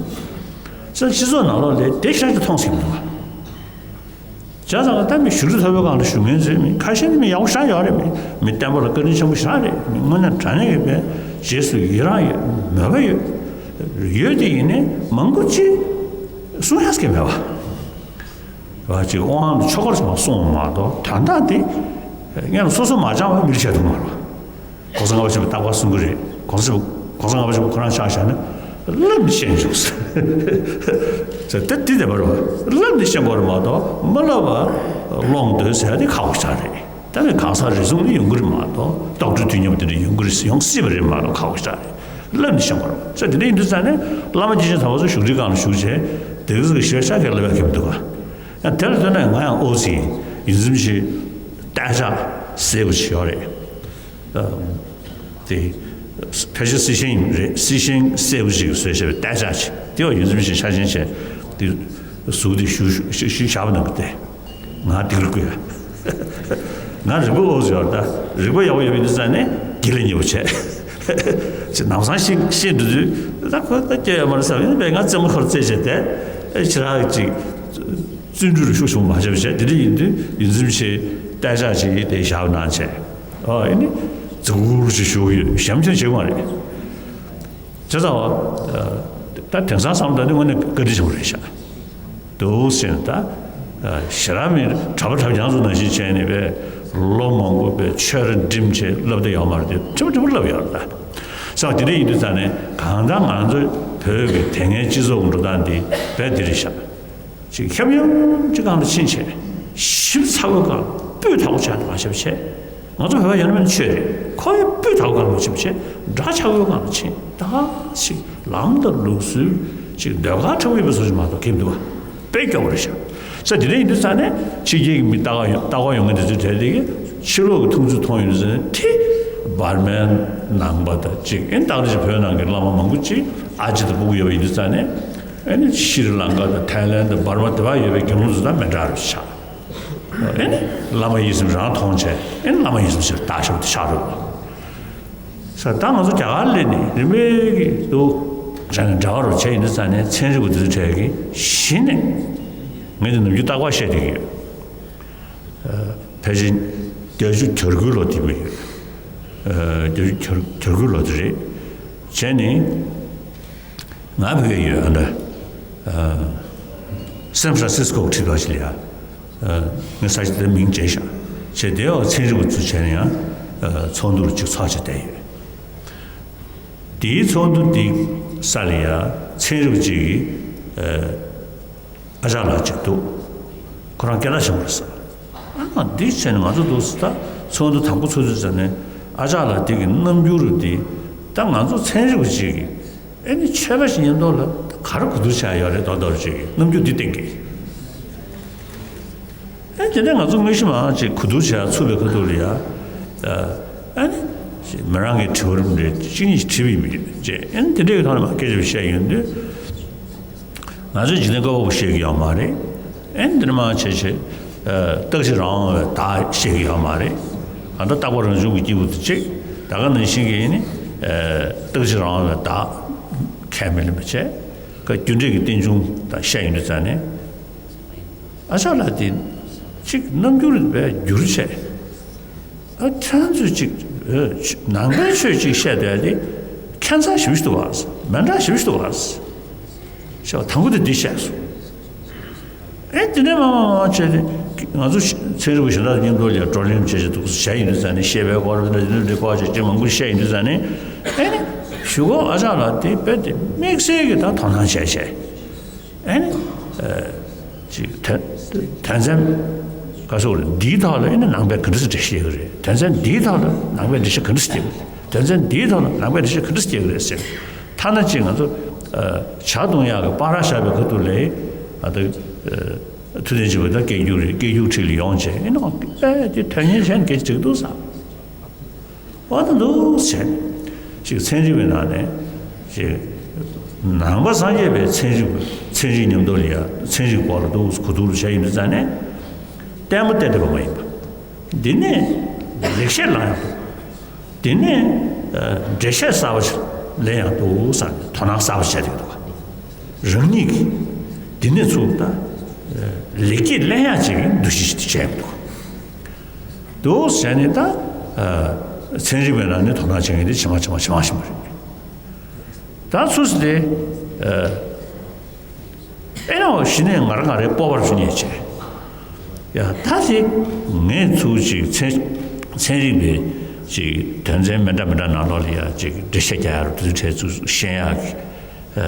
ས་སྤྱི་ཚོགས་ནང་ལོགས་ལ་དེ་ཤ་ཅིག་མཐོང་སྲིད་མི་འདུག་ག་བྱས་ཙང་ད་མི་བཞུགས་ཁྲི་མཐོ་པོའི་སྒང་ལ་བཞུགས་མཁན་ཚོའི་མི་ཁ་ཤས་ནི་མི་ཡག་པོ་ཞེ་དྲག་ཡོད་རེད། མི་མི་བསྟན་པ་ལ་བཀའ་དྲིན་ཆེན་པོ་ཞེ་དྲག་རེད། མི་དངོས་གནས་དྲང་གནས་ཀྱི་དཔེ་རྗེས་སུ་ཡི་རང་ཡོད་མོས་པ་ཡོད། ཡོད་དེ་ཡིན་ནའི་མང་པོ་ཅིག་གསུང་ཡག་གི་མེད་པ། བ་ཅིག་དབང་ཆོས་སྐོར་ཞིག་མ་གསུངས་མ་གཏོགས་དོན་དག་དེ་སྔོན་ལ་སོ་སོ་མ་སྦྱངས་པ་མི་ལ་བཤད་ཐུབ་མ་རེད། གོང་ས་ལྔ་པ་ཆེན་པོས་རྟག་པར་གསུང་གི་རེད། གོང་ས་གོང་ས་ལྔ་པ་ཆེན་པོ་ཁོ་རང་ཆ་བཞག་ན་ལབ་ནས་བཤད་མི་བྱུང་ཟེར། ད་དེ་བདེན་པ་རེད་བ། ལབ་ནས་བཤད་དགོས་རེད་མ་གཏོགས་མ་ལབ་པ་ཀློང་བརྡོལ་ཟེར་ཡ་དེ་ཁག་པོ་ཞེ་དྲག་རེད། ད་ནི་གང་ཟག་རེ་ཟུང་ནི་ཡོང་གི་རེད་མ་གཏོགས་རྟོག་བྲལ་དུས་མཉམ་པ་དེ་འདྲ་ཡོང་གི་རེད་ཡོང་སྲིད་པ་རེད་མ་གཏོགས་ཁག་པོ་ཞེ་དྲག་རེད། ལབ་ནས་བཤད་དགོས་རེད་བ། ས་དེ་འདྲ་ཡིན་དུས་ཙང་ནས་བླ་མ་སྐྱེས་ཆེན་དམ་པ་ཚོ་བཞུགས་ཁྲིའི་སྒང་ལ་བཞུགས་བྱས་དེ་ག་ཚོད་ཀྱི་ཞེ་ཤ་གས་ལབ་ཡ་གལ་མི་འདུག་ག་ཡང་དེ་ལ་ལྟོས་ན་ང་ཡང་ཨོ་ཙི་ཡིན་ཡོངས་འཛིན་ཆེན་བསྟན་བཅོས་ཟེར་བ་ཞིག་ཡོད་རེད། དེ་ཕལ་ཆེར་སི་ཤན་ཡིན་རེད། སི་ཤན་གསལ་པོ་ཞིག་བཟོས་བྱས་པའི་བསྟན་བཅོས་ཅིག་དེ་བ་ཡོངས་འཛིན་ཆེན་ཕྱག་ཆེན་བྱས་དེ་གཟུགས་དེ་ཞུ་ཞུ་ཞུ་བཞག་པ་ནང་གི་དེ་ང་དེ་གར་བཀོད་ཡ། ང་རིག་པ་ཨོ་ཙི་ཡོད་རེད། ད་རིག་པ་ཡག་པོ་ཡོད་པའི་དུས་ཙང་ནས་དགེ་ལས་མཉེས་པོ་བྱས་ཅེས་ནམ་སང་ཤེས་ཤེས་འགྲོ་དུས་ད་ཁོ་ད་སྐྱེ་ཡོད་མ་རེད་བསམ་ཡིན་པས་ང་རྩེད་མོ་ཁོར་རྩེད་བྱས་དེ་ཞེ་དྲག་ཅིག་བརྩོན་འགྲུས་རུ་ཤུགས་ཆུང་མ་བྱས་པ་བྱས་དེ་འདྲ་ཡིན་དུས་ཡོངས་འཛིན་ཆེན་བསྟན་བཅོས་ཅིག་དེ་བཞག་གནང་བྱས། ཨོ་ཨེ་ནི་རྫིག་པོ་ཅིག་ཞུ་གི་ཡོད། ཞེ་མ་ཅིག་བྱེད་དགོས་མ་རེད། བྱས་ཙང་བ། ད་དེང་སང་བསམ་ད་ནི་དངོས་གནས་བཀའ་དྲིན་ཆེན་པོ་རེད་ཤག་འདུག་ཟེར་ནས་ད། ཞེ་དྲག་མི་གྲྭ་པ་གྲྭ་རྐྱང་ཚོ་ནང་བཞིན་བྱས་ནས་པས་ལོ་མང་པོ་པས་ཆོས་ར་འགྲིམ་བྱས་བསླབ་བསྡད་ཡོད་མ་རེད་དེ་ཁྲི་པ་ཁྲི་པ་བསླབ་ཡོད་རེད་ད། ས་བ་དེ་འདྲ་ཡིན་དུས་ཙང་ནས་གང་ལྟར་ང་ཚོ་བོད་ཀྱི་དེ་སྔའི་སྤྱི་ཚོགས་ཀྱི་འགྲོ་སྟངས་འདི་རྦད་དེ་རེད་ཤག་ཅིག་ཁྱབ་ཡངས་ཅིག་སྒང་ལ་ཕྱིན་བྱས་ཞིབ་ཚགས་པོའི་སྒང་སྤུས་དག་པོ་ཆགས་ནས་མ་ཞབས་བྱས། ང་ཚོ་བོད་པ་ཡིན་ན་མིན་ཆོས་རེད། ཁོ་ཡི་སྤུས་དག་པོའི་སྒང་ལ་ཞབས་བྱས་འདྲ་ཆགས་པོའི་སྒང་ལ་ཕྱིན་ད་ཞིག་ལམ་དང་ལུགས་སྲོལ་ཅིག་ཟློས་གར་འཁྲབ་ཡོད་པའི་བཟོ་ཞིག་མ་གཏོགས་ཁེབས་འདུག་བ། དཔེ་སྐྱོ་བོ་རེད་ཤག་ས་དེ་འདྲ་ཡིན་དུས་ཙང་ནས་ཕྱི་རྒྱལ་གྱི་མི་ལྟ་ག་ཡོང་ལྟ་ག་ཡོང་མཁན་དེ་ཚོའི་གྲས་དེ་གིས་ཕྱི་ལོགས་ཀྱི་མཐོང་ཚུལ་མཐོང་ཡོང་དུས་ཙང་ནས་དེ་འབར་མའི་ནང་པ་དང་གཅིག་ཨེ་ནི་ཏག་ཏག་ཅིག་བོད་ནང་གི་བླ་མ་མང་པོ་ཅིག་ཨ་ཅེ་དང་སྤུ་གུ་ཡོད་པ་ཡིན་དུས་ཙང་ནས་ཨེ་ནི་ཤྲི་ལང་ཀ་དང་ཐའི་ལན་དང་འབར་མ་དེ་བ་ཡོད་པའི་དགེ་སློང་ཚོ་དང་མི་འདྲ་རུ་ཆགས། ཨེ་ནི་བླ་མ་ཡིད་བཞིན་རང་མཐོང་བྱས་ཨེ་ནི་བླ་མ་ཡིད་བཞིན་ཞིག་ལྟ་ཞོག་དེ་ཆགས་རུ། ས་ད་ང་ཚོ་རྒྱ་གར་སླེབས་ནས་རིམ་པས་ཀྱི་འདུག་བྱས་ནས་འདྲ་བ་རུ་བྱས་ཡིན་དུས་ཙང་ནས་ཚན་རིག་པ་དེ་ཚོ་གྲས་ཀྱིས་གཞི་ནས་ངས་དེ་ནམ་རྒྱུན་རྟག་པར་བཤད་བསྡད་ཀྱི་ཡོད། ཕལ་ཆེར་བརྒྱད་ཅུ་གྱ་དགུའི་ལོ་དེ་མོ་ཡོད། བརྒྱད་ཅུ་གྱ་དགུའི་ལོ་དེ་རེད། བྱས་ནས་ང་བོད་ཡོད་ཨ་འདྲ། སན་ཧྥ་རན་སིས་ཀོ་ཁྲིད་པ་ཞིག་ལ་ཡ། ངས་ས་ཆ་དེ་མིང་བརྗེས་ཤག་བྱས་དེའི་འོག་ཚན་རིག་པ་ཚོ་བྱས་ནས་ཡང་ཚོགས་འདུ་ཅིག་ཚོགས་བྱས་བསྡད་ཡོད། དེའི་ཚོགས་འདུ་དེའི་ས་ལ་ཡ་ཚན་རིག་པ་ཅིག་གིས་ཨ་ཅག་ལགས་ཅིག་འདུག་ཁོ་རང་སྐད་གྲགས་ཆེན་པོ་རེད་ཟེར། ཨ་ན་འདི་བྱས་ནས་ང་ཚོ་འདུག་ཟེར་ད་ཚོགས་འདུ་དང་པོ་ཚོགས་དུས་ཙམ་ནས་ཨ་ཅག་ལགས་འདི་གི་རྣམ་འགྱུར་འདི་ད་ང་ཚོ་ཚན་རིག་པ་ཅིག་གིས་ཨེ་ནི་ཆོས་པ་ཞིག་ཡིན་མདོག་ལ་ག་རེ་གོ་བསྡུར་བྱས་ཡོད་རེད་མདོག་མདོག་ཅིག་གི་རྣམ་འགྱུར་འདི་བསྟན་གི། ཨེ་དེ་ནས་ང་ཚོ་དངོས་གཞི་མང་ཅིག་གོ་བསྡུར་བྱས་ཚུགས་པའི་ཁ་ཐུག་ལ་ཡ། ཨ་ནི་མི་རང་གི་དྲི་བ་རིམ་རེ་གཅིག་གཉིས་ཤིག་དྲིས་པ་ཡིན་པ་ཡིན་ཅེས་ཨེ་ནི་དེ་འདྲའི་ཐོག་ནས་མ་སྐད་ཆ་བཤད་ཡོང་དུས། ང་ཚོས་འཇིག་རྟེན་བཀོད་པ་པོ་བཤད་ཀྱི་ཡོད་མ་རེད། ཨེ་ནི་འདིར་མང་ཆེ་ཆེ། རྟག་གཅིག་རང་དབང་བའི་བདག་བཤད་ཀྱི་ཡོད་མ་རེད། ད་ལྟ་རྟག་པ་རང་བྱུང་གི་སྐྱེས་བུ་དེ་གཅིག་ད་ག་ནང་བཞིན་གྱི་ཨེ་ནི། རྟག་གཅིག་རང་དབང་བའི་བདག་ཁས་མི་ལེན་པ་བྱས། ཀ་རྒྱུ་འབྲས་ཀྱི་རྟེན་འབྱུང་དང་བཤད་ཡོང་དུས་ཙང་ནས། ཨ་ཅག་ལགས་དེ་གཅིག་རྣམ་འགྱུར་བས་བསྒྱུར་བྱས། ཨ་ཁྱེད་ཚོས་གཅིག་ནང་པའི་ཆོས་གཅིག་བཤད་བསྡད་དེ་ཁྱད་མཚར་ཞེ་པོ་ཞིག་འདུག་བ། མི་འདྲ་ཞེ་པོ་ཞིག་འདུག་བ། ཞེས་པ་དང་པོ་དེ་འདི་བཤད་སོང་། ཨེ་དེ་ནས་མ་མ་མ་བྱས་ཏེ་ང་ཚོ་ཚན་རིག་པ་གཞན་དག་མཉམ་དུ་ལ་བགྲོ་གླེང་བྱས་བྱས་འདུག་བྱས་ཡིན་དུས་ཙང་ནས་ཤེས་པའི་སྐོར་འདི་འདྲ་འདི་འདྲ་སྐོར་བྱས་ཅིག་མང་པོ་བཤད་ཡིན་དུས་ཙང་ནས་ཨེ་ནི་གཞུག་གུ་ཨ་ཅག་ལགས་དེ་དཔེ་དེ་དམིགས་བསལ་གྱི་ད་དོ་སྣང་བྱས་བྱས། ཨེ་ནི། ཅིག་དོན་དོན་ཚན་ ག་ཟེར་དགོས་རེད། འདིའི་ཐོག་ལ་ཡིན་ན་ནང་པས་ག་འདྲ་སེ་འགྲེལ་བཤད་བྱེད་ཀྱི་རེད། དོན་ཚན་འདིའི་ཐོག་ལ་ནང་པས་འགྲེལ་བཤད་ག་འདྲ་སེ་བྱེད་ཀྱི་རེད། དོན་ཚན་འདིའི་ཐོག་ལ་ནང་པས་འགྲེལ་བཤད་ག་འདྲ་སེ་བྱེད་ཀྱི་རེད་ཟེར། ཐ་ན་གཅིག་ང་ཚོ་ཨ་ཇ་བཏུང་ཡག་གི་པར་བཞག་པའི་ཁ་ཐུག་ལ་ཨ་ད་ཨ་ཐུབ་བསྟན་སྦྱིན་པ་ད་སྐད་སྒྱུར་རེད། སྐད་སྒྱུར་ཁྲིད་ལ་ཡོང་བྱས་ཨེ་ནོ་ཨེ་དེ་དོན་གཉེར་བྱས་ན་སྐད་ཆ་འགྲིག་འདུག་བསམ། འོ་ད་འདུག་བྱས། ཅིག་ཚན་རིག་པའི་ནང་ནས་ཅིག་ནང་པ་སངས་རྒྱས་པའི་ཚན་རིག་ཚན་རིག་མཉམ་དུ་ལ་ཡ་ཚན་རིག་སྐོར་ལ་འདུག་གོ་བསྡུར་བྱས་ཡིན་དུས་ཙང་ནས་ལྟད་མོ་བལྟས་བསྡད་པ་མ་ཡིན་པ། འདི་ནས་ལེགས་བཤད་བླང་ཡག་འདུག་འདི་ནས་ཨ་འགྲེལ་བཤད་གསར་པ་ཞིག་ལེན་ཡག་འདུག་བསམ་ནས་དོ་སྣང་གསར་པ་བྱས་བསྡད་ཀྱི་འདུག་རང་ཉིད་ཀྱིས་འདི་ནས་ཚུར་ད་ཨ་ལེགས་སྐྱེས་ལེན་ཡག་ཅིག་གི་འདུ་ཤེས་ཤིག་བྱས་ཡོང་འདུག་འདུག་ཟེར་ནས་ད་ཨ་ཚན་རིག་པའི་ནང་ནས་དོ་སྣང་བྱེད་མཁན་དེ་ཇེ་མང་ཇེ་མང་ཇེ་མང་ཕྱིན་པ་རེད། ད་སུ་ཟེར་ཏེ་ཨ་ཨེ་ནོ་གཞི་ནས་ང་རང་ང་རའི་སྤོབས་པ་རུ་ངེས་བྱས། ཡ་ད་ཅིག་ངས་ཚུར་ཅིག་ཚན་ཚན་རིག་པའི་ཅིག་དོན་ཚན་མི་འདྲ་མི་འདྲ་ནང་ལོགས་ལ་ཡ་ཅིག་འགྲེལ་བཤད་རྒྱག་ཡ་རུ་དེ་ཚོའི་གྲས་ཚུར་ཤེས་ཡག་གི་ཨ་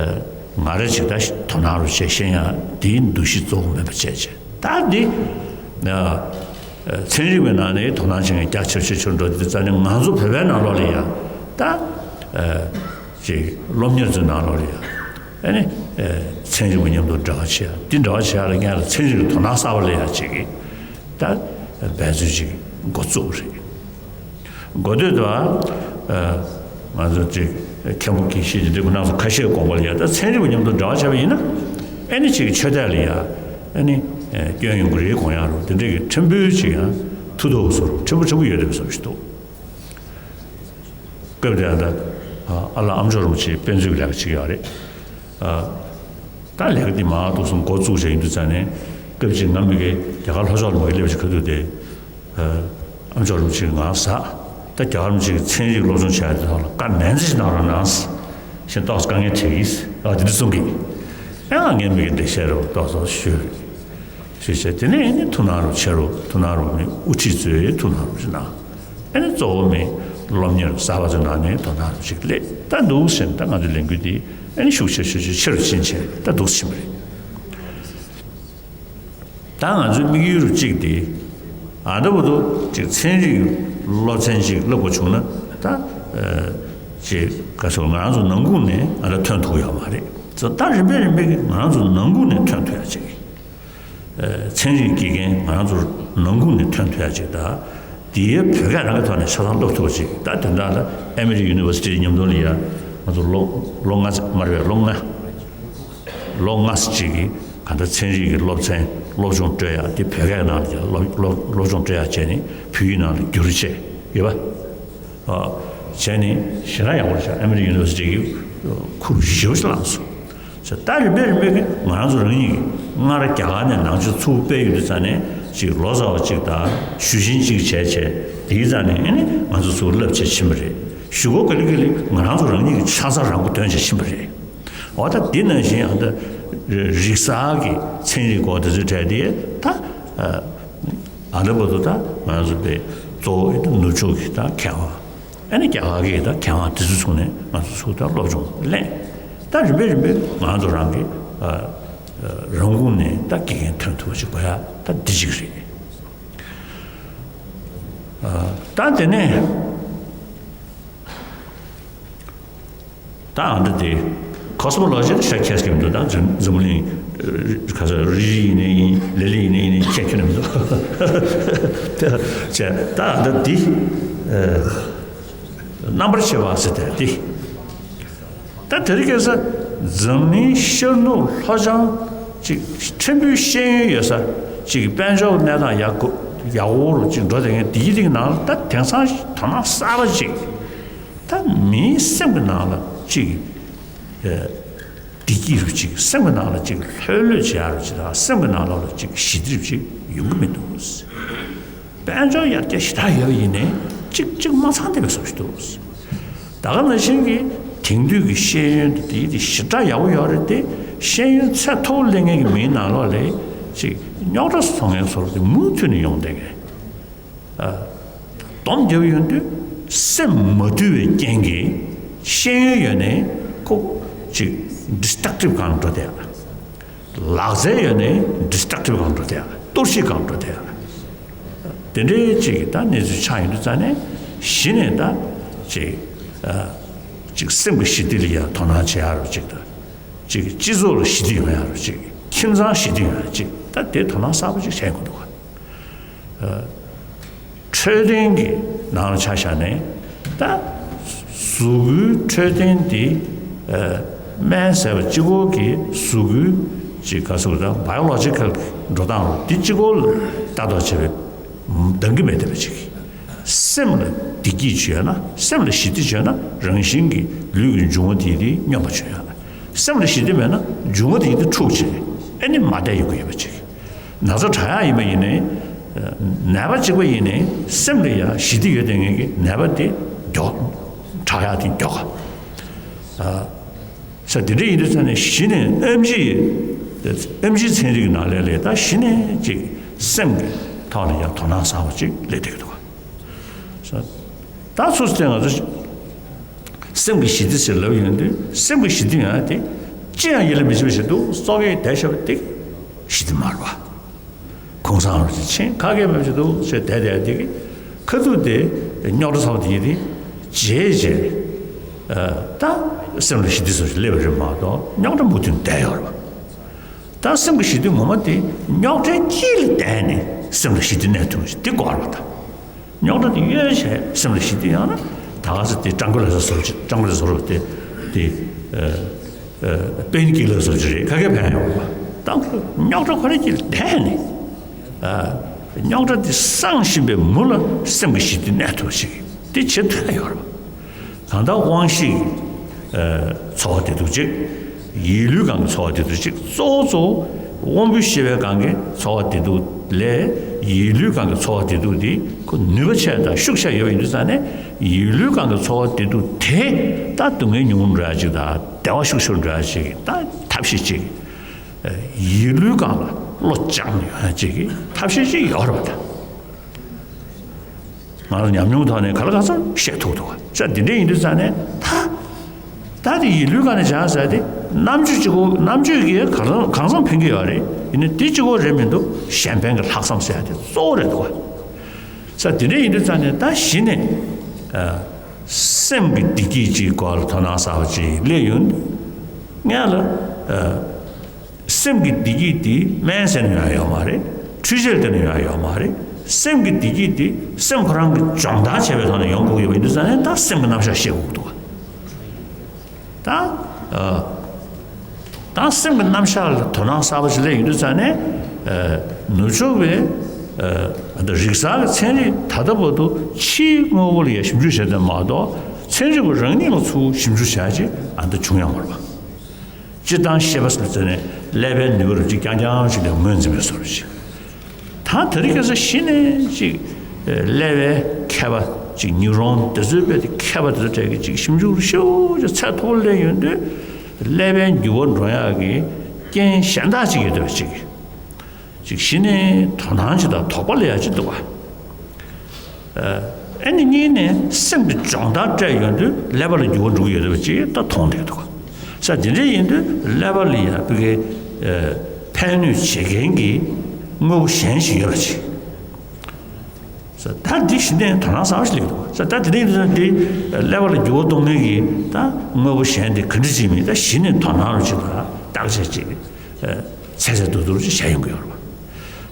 ང་རེ་ཅིག་ད་དོ་སྣང་རུ་བྱས་ཤེས་ཡག་དེའི་འདུ་ཤེས་གཙོ་བོ་མེད་པ་བྱས་བྱས་ད་འདི་ཨ་ཚན་རིག་པའི་ནང་ནས་དོ་སྣང་བྱེད་མཁན་རྒྱ་ཆེ་ཆེ་ཆེར་འགྲོ་དུས་ཙང་ནས་ང་ཚོ་བོད་པའི་ནང་ལོགས་ལ་ཡ་ད་ཨ་ཅིག་སློབ་གཉེར་ཚོའི་ནང་ལོགས་ལ་ཡ་ཨ་ནི་ཨ་ཚན་རིག་པ་མཉམ་དུ་འབྲེལ་བ་བྱེད་ཡ་འདི་འབྲེལ་བ་བྱེད་ཡ་ལ་སྔོན་ལ་ཚན་རིག་གི་དོ་སྣང་གསར་པ་སླེབས་ཡ་ཅིག་གི་ད་འབད་བརྩོན་ཅིག་འགོ་བཙུགས་པ་རེད། འགོ་སྟོད་དུ་ཨ་ང་ཚོ་ཅིག་མཁན་པོ་དགེ་བཤེས་ཀྱི་འདི་ཁོ་ན་ཚོ་ཁ་ཤས་དགོངས་པ་ལ་ཡ་ད་ཚན་རིག་པ་མཉམ་དུ་འབྲེལ་བ་བྱས་པ་ཡིན་ན་ཨ་ནི་ཅིག་ཆོས་དད་ལ་ཡ་ཨ་ནི་ཨ་སྐྱོན་ཡོང་གི་རེད་དགོངས་ཡག་རུ་དེ་འདྲའི་གི་ཕྲན་བུ་ཅིག་ཡང་མཐུ་སྟོབས་སོར་ཕྲན་བུ་ཕྲན་བུ་ཡོད་བསྡད་པའི་བཟོ་ཞིག་འདུག་སྐབས་དེ་ཡང་ད་ཨ་ལགས་ཨ་མཆོག་རིན་པོ་ཆེ་དཔེ་མཛོད་ཀྱི་ལས་ཀ་བྱེད་ཀྱི་ཡོད་རེད། ད་ལས་ཀ་འདི་མར་ཏོག་ཙམ་འགོ་བཙུགས་བྱས་ཡིན་དུས་ཙང་ནས་སྐབས་ཅིག་ང་མི་དགེ་རྒྱ་གར་ལྷོ་ཕྱོགས་ལ་མ་གི་སླེབས་ཤིག་ཁ་ཐུག་དེ་ཨ་མཆོག་རིན་པོ་ཆེ་ང་ཟ་ད་རྒྱ་གར་མི་ཅིག་ཚན་རིག་སློབ་སྦྱོང་བྱས་ཡ་དེ་ཐོག་ལ་བཀའ་ནན་ཙམ་ཞིག་གནང་རོགས་གནང་ཞེས་ཏོག་ཙམ་དཀའ་ངལ་འཕྲད་ཀྱིས་ཨ་དེ་འདྲ་གསུང་གི་ཨེ་ང་ངའི་མི་དགེ་འགྲེལ་བཤད་རོགས་ཏོག་ཙམ་ཞུས། ཞུས་བྱས་དེ་ནས་ནི་ཐུགས་སྣང་རུ་ཆེ་རུ་ཐུགས་སྣང་རུ་ནི་དབུ་ཁྲིད་ཚོས་ཐུགས་སྣང་རུ་ཞུ་ན། ཨ་ནི་གཙོ་བོ་མི་སློབ་གཉེར་གསར་པ་ཚོ་ནང་ནས་དོ་སྣང་རུ་ཅིག་སླེབས་ད་འདུག་ཟེར་ནས་ད་ང་ཚོའི་ལས་འགུལ་འདི་ཨ་ནི་ཤུགས་ཆེ་ཤུགས་ཆེ་ཆེ་རུ་ཕྱིན་བྱས་ད་འདུག་ཕྱིན་པ་རེད། ད་ང་ཚོའི་དམིགས་ཡུལ་རུ་གཅིག་དེ་ཨ་ད་བུ་དུ་ཅིག་ཚན་རིག་སློབ་ཚན་ཅིག་བསླབ་དགོས་བྱུང་ན་ད་ཅིག་ག་ཚོད་ང་རང་ཚོ་ནང་ཁུལ་ནས་ཨ་ད་ཐོན་ཐུབ་ཡོད་མ་རེད། ད་རིམ་པས་རིམ་པས་ང་རང་ཚོ་ནང་ཁུལ་ནས་ཐོན་ཐུབ་ཡ་ཅིག་ཚན་རིག་དགེ་རྒན་ང་རང་ཚོ་ནང་ཁུལ་ནས་ཐོན་ཐུབ་ཡ་ཅིག་དང་། དེའི་བོད་སྐད་རང་གི་ཐོག་ནས་ཆ་ཚང་སློབ་ཐུབ་པ་ཅིག་ད་དེ་འདྲ་ལ་Emory University མཉམ་དུ་ལ་ཡ་ང་ཚོ་ལོ་ལོ་ལྔ་ཙམ་མ་རེད་པས་ལོ་ལྔ་ལོ་ལྔ་ཙམ་ཅིག་གི་ག་འདྲ་ཚན་རིག་གི་སློབ་ཚན་སློབ་སྦྱོང་སྤྲོད་ཡ་དེ་བོད་སྐད་ནང་ལ་ཡ་སློབ་སློབ་སློབ་སྦྱོང་སྤྲོད་ཡ་བྱས་ནས་བོད་ཡིག་ནང་ལ་བསྒྱུར་བྱས་ཡོད་པ། བྱས་ནས་ཞེ་དྲག་ཡག་པོ་རེད་ཤག Emory University གི་ཁུར་ཞེ་པོ་ཅིག་བླངས་སོང་། ད་རིམ་པས་རིམ་པས་ཀྱི་ང་རང་ཚོ་རང་ཉིད་ཀྱིས་སྔར་རྒྱ་གར་ནས་ནང་ཆོས་ཚུར་སྤེལ་ཡོང་དུས་ཙང་ནས་ཅིག་ལོ་ཙཱ་བ་ཅིག་དང་ཞུས་ཆེན་ཅིག་བྱས་བྱས་དེའི་རྩ་ནས་ཨ་ནི་ང་ཚོ་ཚུར་བསླབ་བྱས་ཕྱིན་པ་རེད། གཞུག་གུ་ག་ལེ་ག་ལེ་ང་རང་ཚོ་རང་ཉིད་ཀྱིས་ཆ་ཚང་རང་མགོ་ཐོན་བྱས་ཕྱིན་པ་རེད། འོ་ད་འདི་ནང་བཞིན་ཨ་ད་རིག་གསར་གྱི་ཚན་རིག་སྐོར་དེ་ཚོའི་གྲས་དེ་ད་ཨ་ད་བར་དུ་ད་ང་ཚོ་པའི་གཙོ་བོ་ཨེ་ད་ནུབ་ཕྱོགས་ཀྱི་ད་མཁས་དབང་། ཨ་ནི་རྒྱ་གར་གྱི་ད་མཁས་དབང་དེ་ཚོ་ཚུགས་ནས་ང་ཚོ་ཚུགས་ད་སློབ་སྦྱོང་གླེང་། ད་རིམ་པས་རིམ་པས་ང་ཚོ་རང་གི་ཨ་ཨ་རང་ཁུངས་ནས་ད་དགེ་རྒན་ཐོན་ཐུབ་པ་ཞིག་དགོས་ཡ་ད་འདི་གཅིག་རེད། ཨ་ད་དེ་ནས་ད་ཨ་འདྲ་དེ་ཁོ་སི་མོ་ལོ་ཇི་ད་ཤ་ཁྱེར་གྱི་མི་འདུག་ད་འཛམ་འཛམ་གླིང་ཁ་ས་རི་རི་ཡིན་ནའི་ཡིན་ལི་ལི་ཡིན་ནའི་ཡིན་ནའི་ཁྱེད་ཁྱོད་ནས་མི་འདུག་བྱས་ད་ཨ་འདྲ་འདི་རྣམ་པར་ཕྱེ་བ་ཟེར་དེ་འདི། ད་དེ་རིང་ཁ་སང་འཛམ་གླིང་ཤར་ནུབ་ལྷོ་བྱང་ཅིག་ཕྲན་བུའི་ཤེས་ཡོན་ཡོད་ས་ཅིག་དཔལ་འབྱོར་གནས་སྟངས་ཡག་གོ་ཡག་པོ་རུ་ཅིག་འགྲོ་བསྡད་མཁན་དེའི་རིགས་ནང་ལ་ད་དེང་སང་དོ་སྣང་གསར་པ་ཅིག་ད་མིའི་སེམས་ཀྱི་ནང་ལ་ཅིག་བདེ་སྐྱིད་རུ་ཅིག་སེམས་ཀྱི་ནང་ལ་ཅིག་ལྷོད་ལྷོད་བྱེད་ཡག་རུ་ཅིག་དང་སེམས་ཀྱི་ནང་ལོགས་ལ་ཅིག་ཞི་འགྲིབ་ཅིག་ཡོང་གི་མི་འདུག་དཔལ་འབྱོར་ཡར་རྒྱས་ཞེ་དྲག་ཡོད་པ་ཡིན་ནའི་གཅིག་གཅིག་མ་ཚང་བསྡད་པའི་བཟོ་ཞིག་འདུག་ད་ག་ནང་བཞིན་གྱི་དེང་དུས་ཀྱི་ཤེས་ཡོན་དེ་དེ་ཞེ་དྲག་ཡག་པོ་ཡོད་རེད་དེ། ཤེས་ཡོན་ཚད་མཐོ་པོ་ལེན་མཁན་གྱི་མིའི་ནང་ལོགས་ལ་ཅིག་རྙོག་དྲ་བཟོ་མཁན་བཟོ་འདྲ་དེ་མུ་མཐུད་ནས་ཡོང་བསྡད་མཁན། ཨ། སྡོམ་རྒྱབ་ཡོང་དུས་སེམས་མ་དུལ་བའི་རྐྱེན་གྱིས་ཤེས་ཡོན་ཡོད་ནའི་ཁོ་ཅིག་destructive སྒང་འགྲོ་བསྡད་ཡ། ལག་རྩལ་ཡོད་ནའི་destructive སྒང་འགྲོ་བསྡད་ཡ། གཏོར་བཤིག་སྒང་འགྲོ་བསྡད་ཡ། དེ་འདྲའི་ཅིག་ད་གནས་ཚུལ་ཆགས་ཡོང་དུས་ཙང་ནས་གཞི་ནས་ད་ཅིག་ཨ་ཅིག་སེམས་ཀྱི་ཞི་བདེ་ལ་ཡང་དོ་སྣང་བྱེད་ཡག་རོགས་ཅིག་དང་། ཅིག་སྤྱི་ཚོགས་ལ་ཞི་བདེ་ཡོང་ཡག་རོགས་ཅིག། ཁྱིམ་ཚང་ཞི་བདེ་ཡོང་ཡག་ཅིག་ད་དེ་དོ་སྣང་གསར་པ་ཅིག་བྱེད་དགོས་འདུག་ག་འཕྲོད་བསྟེན་གྱི་ནང་ལ་ཆ་བཞག་ནས་ད་གཟུགས་པོའི་འཕྲོད་བསྟེན་དེ་སྨན་ཟེར་བ་གཅིག་པོ་གི་གཟུགས་པོའི་ཅིག་ག་ཟེར་དགོས་རེད། བྷ་ཡོ་ལོ་ཇི་ཀལ་འགྲོ་སྟངས་རོ་དེ་གཅིག་པོ་ལ་ལྟ་རྟོག་བྱེད་པའི་འདང་གི་མེད་བསྡད་པ་ཅིག། སེམས་ལ་བདེ་སྐྱིད་བྱུང་ཡོད་ན། སེམས་ལ་ཞི་བདེ་བྱུང་ཡོད་ན་རང་བཞིན་གྱིས་ལུས་ཀྱི་འབྱུང་བ་དེ་དེ་སྙོམས་པར་འཇུག་ཡོང་། སེམས་ལ་ཞི་བདེ་མེད་ན་འབྱུང་བ་དེ་དེ་འཁྲུགས་བྱས་ཨ་ནི་མ་བསྡད་ཡོང་གི་ཡོད་པ་ཅིག། ན་ཚ་དྲག་ཡག་ཡིན་པ་ཡིན་ནའི་ནད་པ་གཅིག་པ་ཡིན་ནའི་སེམས་ལ་ཡང་ཞི་བདེ་ཡོད་བསྡད་མཁན་གྱི་ནད་པ་དེ་མགྱོགས་དྲག་ཡག་དེ་མགྱོགས་ག་ས་དེ་འདྲ་ཡིན་དུས་ཙང་ནས་གཞི་ནས་ཨེམ་ཆི་ཨེམ་ཆིའི་ཚན་རིག་ནང་ལས་ལས་ད་གཞི་ནས་ཅིག་སེམས་ཀྱི་ཐོག་ནས་ཡང་དོ་སྣང་བཟང་བ་ཅིག་སླེབས་བསྡད་ཀྱི་འདུག་ག་ད་སོ་སོ་ང་ཚོ་སེམས་ཀྱི་ཞི་བདེ་ཟེར་ལབ་ཡོང་དུས་སེམས་ཀྱི་ཞི་བདེ་ཡང་དེ་ཅི་ཡང་ཡིད་ལ་མི་བྱེད་པ་ཞིག་འདུག་སོག་གེ་བསྡད་བཞག་པ་དེ་ཞི་བདེ་མ་རེད་པ། གུང་སེང་རོགས་ཅིག་ཕྱིན་ཁ་སྐད་མེད་ཅིག་འདུག་ཟེར་བསྡད་བསྡད་དེ་གི་ཁ་ཐུག་དེ་རྙོག་དྲ་ཚ་པོ་དེ་ཡིན་དེ་བརྗེད་བྱས་ད་སེམས་ལ་ཞི་བདེ་བཟོ་ཞིག་སླེབས་པ་རེད་མ་གཏོགས་རྙོག་དྲ་མུ་མཐུད་བསྡད་ཡོད་རེད་པ། ད་སེམས་ཀྱི་ཞི་བདེ་ངོ་མ་དེ་རྙོག་དྲའི་དཀྱིལ་ལ་བསྡད་ནས་སེམས་ལ་ཞི་བདེ་གནས་ཐུབ་ཞིག་དེ་དགོས་རེད་པ་ད། རྙོག་དྲ་དེ་གཡོལ་བྱས་སེམས་ལ་ཞི་བདེ་ཡོང་ན་ད་ག་ཚོད་དེ་ཀྲང་ཀུ་ལ་ཟེར་བཟོ་ཅིག་ཀྲང་ཀུ་ལ་ཟེར་བ་དེ་དེ་པེན་ཀི་ལར་བཟོ་ཅིག་རེད། ཁ་སྐད་ཕན་ཡོད་པ་ད་རྙོག་དྲ་ཁོ་རེ་གཅིག་ལ་བསྡད་ནས་རྙོག་དྲ་དེ་སངས་བཞིན་པའི་མུ་ལ་སེམས་ཀྱི་ཞི་བདེ་གནས་ཐུབ་ཅིག་དེ་བྱེད་ཐུབ་ཡ་ཡོད་རེད་པ། གང་ལྟར་དབང་ཤེས་ཀྱི་ཚོར་བ་བདེ་སྡུག་གཅིག། ཡིད་ལུས་སྒང་གི་ཚོར་བ་བདེ་སྡུག་གཅིག། གཙོ་བོ་གཙོ་བོ་དབང་པོའི་ཤེས་པའི་སྒང་གི་ཚོར་བ་བདེ་སྡུག་ལས་ཡིད་ལུས་སྒང་གི་ཚོར་བ་བདེ་སྡུག་འདི་ཁོ་ནུས་པ་ཆེ་དང་ཤུགས་ཆེ་ཡོད་པ་ཡིན་དུས་ཙང་ནས་ཡིད་ལུས་སྒང་གི་ཚོར་བ་བདེ་སྡུག་དེ་ད་སྡུག་བསྔལ་ཉུང་རུ་འགྲོ་ཡ་གཅིག་དང་བདེ་བ་ཤུགས་ཆེ་རུ་འགྲོ་ཡ་གཅིག་ད་ཐབས་ཤེས་གཅིག། ཡིད་ལུས་སྒང་ལ་བློ་སྦྱངས་ཡོང་ཡ་གཅིག་གི་ཐབས་ཤེས་གཅིག་ཡོད་རེད་པ་ད། ང་ལ་ཉམས་མྱོང་ཐོག་ནས་ག་ལ་ག་ཚོད་བཤད་ཐུབ་འདུག་བ། ས་འདི་འདྲ་ཡིན་དུས་ཙང་ནས་ད་ད་དེ་ཡིད་ལུས་སྒང་ནས་སྦྱངས་ཟེར་དེ་རྣམ་དཔྱོད་གཅིག་པོ་རྣམ་དཔྱོད་ཀྱིས་གང་གང་གང་འཚམ་ཕན་གྱི་ཡོད་རེད། ཡིན་ནའི་དེ་གཅིག་པོ་རེད་མི་འདུག་གཞན་ཕན་གྱི་ལྷག་བསམ་ཟེར་དེ་གཙོ་བོ་རེད་འདུག་བ། ས་འདི་འདྲ་ཡིན་དུས་ཙང་ནས་ད་གཞི་ནས་སེམས་ཀྱི་བདེ་སྐྱིད་ཀྱི་སྐོར་ལ་དོ་སྣང་གསར་པ་ཅིག་སླེབས་ཡོང་དུས་ངས་ལ། སེམས་ཀྱི་བདེ་སྐྱིད་དེ་སྨན་ཟས་ནས་ཡོང་ཡ་ཡོད་མ་རེད། འཕྲུལ་ཆས་དེ་ནས་ཡོང་ཡ་ཡོད་མ་རེད། སེམས་ཀྱི་བདེ་སྐྱིད་དེ་སེམས་ཁོ་རང་གི་སྦྱོང་བརྡར་བྱས་པའི་ཐོག་ནས་ཡོང་དགོས་ཡོད་པ་ཡིན་དུས་ཙང་ནས་ད་སེམས་ཀྱི་རྣམ་གཞག་ཤེས་དགོས་འདུག་བ། ད་ཨ་ད་སེམས་ཀྱི་རྣམ་གཞག་ལ་དོ་སྣང་གསར་པ་ཞིག་སླེབས་ཡོང་དུས་ཙང་ནས་ཨ་ནུབ་ཕྱོགས་པའི་ཨ་ད་རིག་གསར་གྱི་ཚན་རིག་ད་ལྟ་བར་དུ་ཕྱིའི་དངོས་པོ་ལ་ཡང་ཞིབ་འཇུག་བྱས་ཏེ་མ་གཏོགས་ཚན་རིག་པ་རང་ཉིད་ལ་ཚུར་ཞིབ་འཇུག་བྱ་ཡ་ཅིག་ཨ་ད་བྱུང་ཡོད་མ་རེད་པ། སྤྱིར་བཏང་ཤེས་པ་ཟེར་ནས་ཀླད་པའི་ནུས་པ་རུ་ཅིག་རྐྱང་རྐྱང་ཞིག་ལ་ངོས་འཛིན་པའི་བཟོ་འདྲ་ཞིག། ད་དེ་རིང་ཁ་སང་གཞི་ནས་ཅིག་ཀླད་པའི་མཁས་པ་ཅིག་ནིའུ་རོན་དེ་ཚོའི་དཔེ་དེ་མཁས་པ་དེ་ཚོ་གྲས་ཀྱིས་ཅིག་ཞིབ་འཇུག་རུ་ཤུགས་ཅིག་ཚད་མཐོ་པོ་སླེབས་ཡོང་དུས་ཀླད་པའི་འགྱུར་བ་འགྲོ་ཡག་གི་རྐྱེན་གཞན་དག་ཅིག་ཡོད་བསྡད་པ་ཅིག། ཅིག་གཞི་ནས་དོ་སྣང་ཅིག་དང་དོགས་པ་སླེབས་ཡ་ཅིག་འདུག་བ། ཨ་ནི་གཉིས་ནས་སེམས་ཀྱི་སྦྱོང་བརྡར་སྤྲད་ཡོང་དུས་ཀླད་པ་ལ་འགྱུར་བ་འགྲོ་གི་ཡོད་པ་ཅིག་ད་མཐོང་བསྡད་འདུག་བ། ས་དེ་འདྲ་ཡིན་དུས་ཀླད་པ་ལ་ཡ་བི་གའི་ཕན་གནོད་བྱེད་མཁན་གྱི་དངོས་པོ་གཞན་ཞིག་ཡོད་པ་ཅིག། ས་ད་འདི་གཞི་ནས་དོ་སྣང་གསར་པ་ཞིག་སླེབས་འདུག་བ། ས་ད་དེ་འདྲ་ཡིན་དུས་འདི་ཀླད་པ་ལ་འགྱུར་བ་གཏོང་མཁན་གྱི་ད་དངོས་པོ་གཞན་དེ་ག་འདྲ་ཅིག་མིན་ད་གཞི་ནས་དོ་སྣང་རུ་ཅིག་དང་བརྟག་དཔྱད་ཅིག་ཚད་ཚད་ཏུ་ཏུ་ཅིག་བྱས་ཡོང་གི་ཡོད་རེད་པ།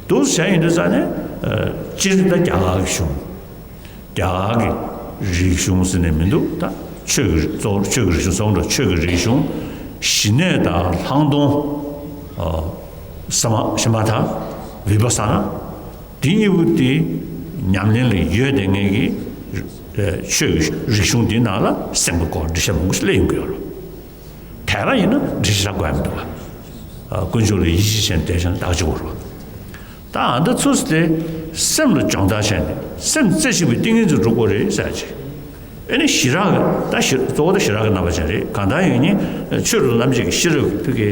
འདུག་བྱས་ཡོང་དུས་ཙང་ནས་སྤྱིར་ད་རྒྱ་གར་གྱི་གཞུང་། རྒྱ་གར་གྱི་རིག་གཞུང་ཟེར་ནས་མི་འདུག་ད་ཆོས་ཀྱི་གཙོ་བོ་ཆོས་ཀྱི་རིག་གཞུང་གསུངས་འདྲ། ཆོས་ཀྱི་རིག་གཞུང་ཞི་གནས་དང་ལྷག་མཐོང་ཨ་ས་མ་ཤ་མ་ཐ་བི་པ་ས་ན་འདི་གཉིས་པོ་དེ་ཉམས་ལེན་ལ་ཡོད་བསྡད་མཁན་གྱི་ཆོས་ཀྱི་རིག་གཞུང་འདི་ནང་ལ་སེམས་ཀྱི་སྐོར་འགྲེལ་བཤད་མང་པོ་ཞིག་སླེབས་ཡོང་གི་ཡོད་རེད། དད་པ་ཡིན་ན་འགྲེལ་བཤད་དགོས་མི་འདུག་བ། དཀོན་མཆོག་ལ་ཡིད་ཆེས་བྱས་ནས་དད་བྱས་ན་ད་ག་ཅིག་དགོས་རེད་བ། ད་ཨ་ད་ཚུར་དེ་སེམས་ལ་སྦྱོང་བརྡར་བྱས་ནས་སེམས་རྩེ་གཅིག་པའི་ཏིང་ངེ་འཛིན་འགྲུབ་དགོས་རེད་ཟེར་ཅིག། ཨེ་ནི་ཞི་རགས་ཀྱི་ད་ཞི་གཙོ་བོ་ད་ཞི་རགས་ཀྱི་རྣམ་པ་ཅན་རེད། གང་ལྟར་ཡིན་ནའི་ཆོས་རབ་ཏུ་རྣམ་འབྱེད་ཀྱི་ཤེས་རབ་ཀྱི་ཕ་གི་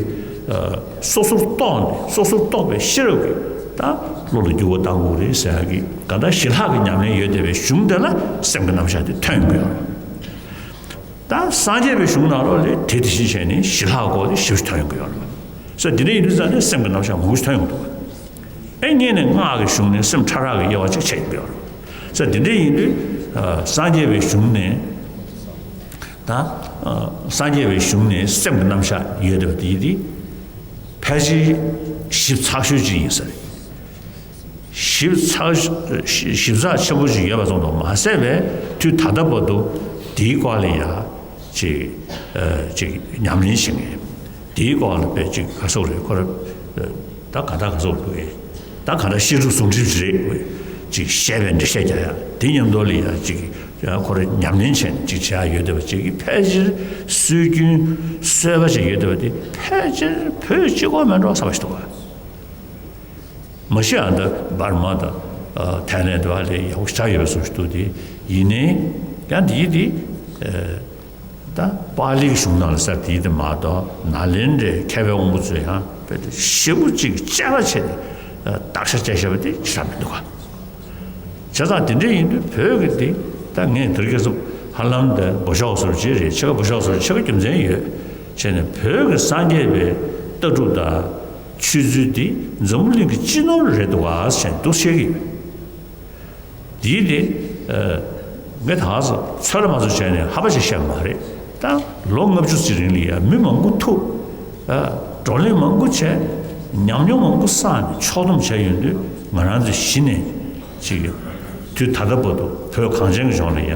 སོ་སོར་རྟོགས་ནས་སོ་སོར་རྟོགས་པའི་ཤེས་རབ་ཀྱིས་ད་བློ་ལ་འགྱུར་བ་གཏང་དགོས་རེད་ཟེར་ཡ་གི་གང་ལྟར་ཞི་ལྷག་གི་ཉམས་ལེན་ཡོད་བསྡད་པའི་གཞུང་དེ་ལ་སེམས་ཀྱི་རྣམ་གཞག་དེ་ཐོན་ཡོང་གི་ཡོད་རེད། ད་སངས་རྒྱས་པའི་གཞུང་ནང་ལོགས་ལ་དེ་དེ་བཞིན་བྱས་ནས་ཞི་ལྷག་སྐོར་དེ་ཞིབ་ཞིབ་ཐོན་ཡོང་གི་ཡོད་རེད། ས་དེ་འདྲ་ཡིན་དུས་ཙང་ནས་སེམས་ཀྱི་རྣམ་གཞག་མང་པོ་ཞིག་ཐོན་ཡོང་འདུག་ཨེ་སྔོན་ནས་སྔགས་ཀྱི་གཞུང་ནས་སེམས་ཕྲ་རགས་ཀྱི་དབྱེ་བ་ཅིག་ཕྱེ་ཡོད་རེད། ས་དེ་འདྲ་ཡིན་དུས་སངས་རྒྱས་པའི་གཞུང་ནས་ད་སངས་རྒྱས་པའི་གཞུང་ནས་སེམས་ཀྱི་རྣམ་གཞག་ཡོད་བསྡད་པ་དེ་ཡིན་དུས་ཕལ་ཆེར་ཞིབ་ཚགས་ཤོས་ཅིག་ཡིན་ས་རེད། ཞིབ་ཚགས་ཞིབ་ཚགས་ཆེན་པོ་ཞིག་ཡོད་པ་ཙམ་དུ་མ་ཟད་པའི་དུས་ད་ལྟ་བར་དུ་དེའི་སྐོར་ལ་ཡང་ཅིག་ཅིག་ཉམས་ལེན་བྱེད་མཁན། དེའི་སྐོར་ལ་དཔེ་ཅིག་ག་སོགས་རེད་ཁོ་ར། ད་ག་ད་ག་སོགས་འདུག་ཨེ། ད་ག་ད་བཤད་སྒྲུབ་ཟུང་འབྲེལ་རེད། ཅིག་བཤད་པའི་འགྲེལ་བཤད་རྒྱག་ཡ་དེ་མཉམ་དུ་ལ་ཡང་ཅིག་ཁོ་ར་ཉམས་ལེན་བྱས་ནས་ཅིག་བྱེད་ཡ་ཡོད་བསྡད་པ་ཅིག་གིས་ཕལ་ཆེར་སྲོལ་རྒྱུན་སྲོལ་པ་ཅིག་ཡོད་བསྡད་པ་དེ་ཕལ་ཆེར་བོད་གཅིག་པོ་མིན་འགྲོ་བསམ་པ་ཞིག་འདུག་ག་མ་གཞི་ཨ་ད་འབར་མ་དང་ཐའི་ལན་དེ་བ་ལས་ཡག་པོ་ཞེ་དྲག་ཡོད་པའི་བཟོ་ཞིག་འདུག་དེ་ཡིན་ནའི་ཡང་དེའི་དེ་ད་པཱ་ལིའི་གཞུང་ནང་ལ་ཟེར་དེའི་དེ་མ་གཏོགས་ནཱ་ལེནྡྲའི་མཁས་པའི་དབང་པོ་ཚོས་ཡང་དཔེ་དེ་ཞེ་པོ་ཅིག་དཔྱད་པ་བྱས་ནས་བརྟག་དཔྱད་བྱས་བཞག་པ་དེ་ཞེ་དྲག་མི་འདུག་ག་བྱས་ཙང་དེ་འདྲ་ཡིན་དུས་བོད་ཀྱི་འདི་ད་ངས་དེར་སྐད་ཆ་ཧ་ལམ་དེ་འབོ་ཤོག་བཟོ་བྱེད་རེད། ཕྱེད་ཀ་འབོ་ཤོག་བཟོ་ཕྱེད་ཀ་རྒྱུ་མཚན་ཡོད་བྱས་ནས་བོད་ཀྱི་སངས་རྒྱས་པའི་ལྟ་གྲུབ་དང་ཆོས་ཚུལ་འདི་འཛམ་བུ་གླིང་གི་སྤྱི་ནོར་རེད་འདུག་ག་ཟེར་འདུག་བཤད་ཀྱི་ཡོད། འདིའི་དེ་ངས་ད་ག་ཚོད་ཚོད་ལ་མ་ཚོད་བྱས་ནས་ཧ་པ་ཞིག་བཤད་མ་རེད། ད་ལོ་ལྔ་བཅུ་ཙམ་རིང་ལ་ཡ་མི་མང་པོ་ཐུག་བགྲོ་གླེང་མང་པོ་བྱས། ཉམས་མྱོང་མང་པོ་བསགས་ནས་ཕྱོགས་བསྡོམས་བྱས་ཡོང་དུས་ང་རང་ཚོ་གཞི་ནས་ཅིག་དུས་ད་ལྟ་བར་དུ་བོད་གངས་ཅན་གྱི་ལྗོངས་ལ་ཡ་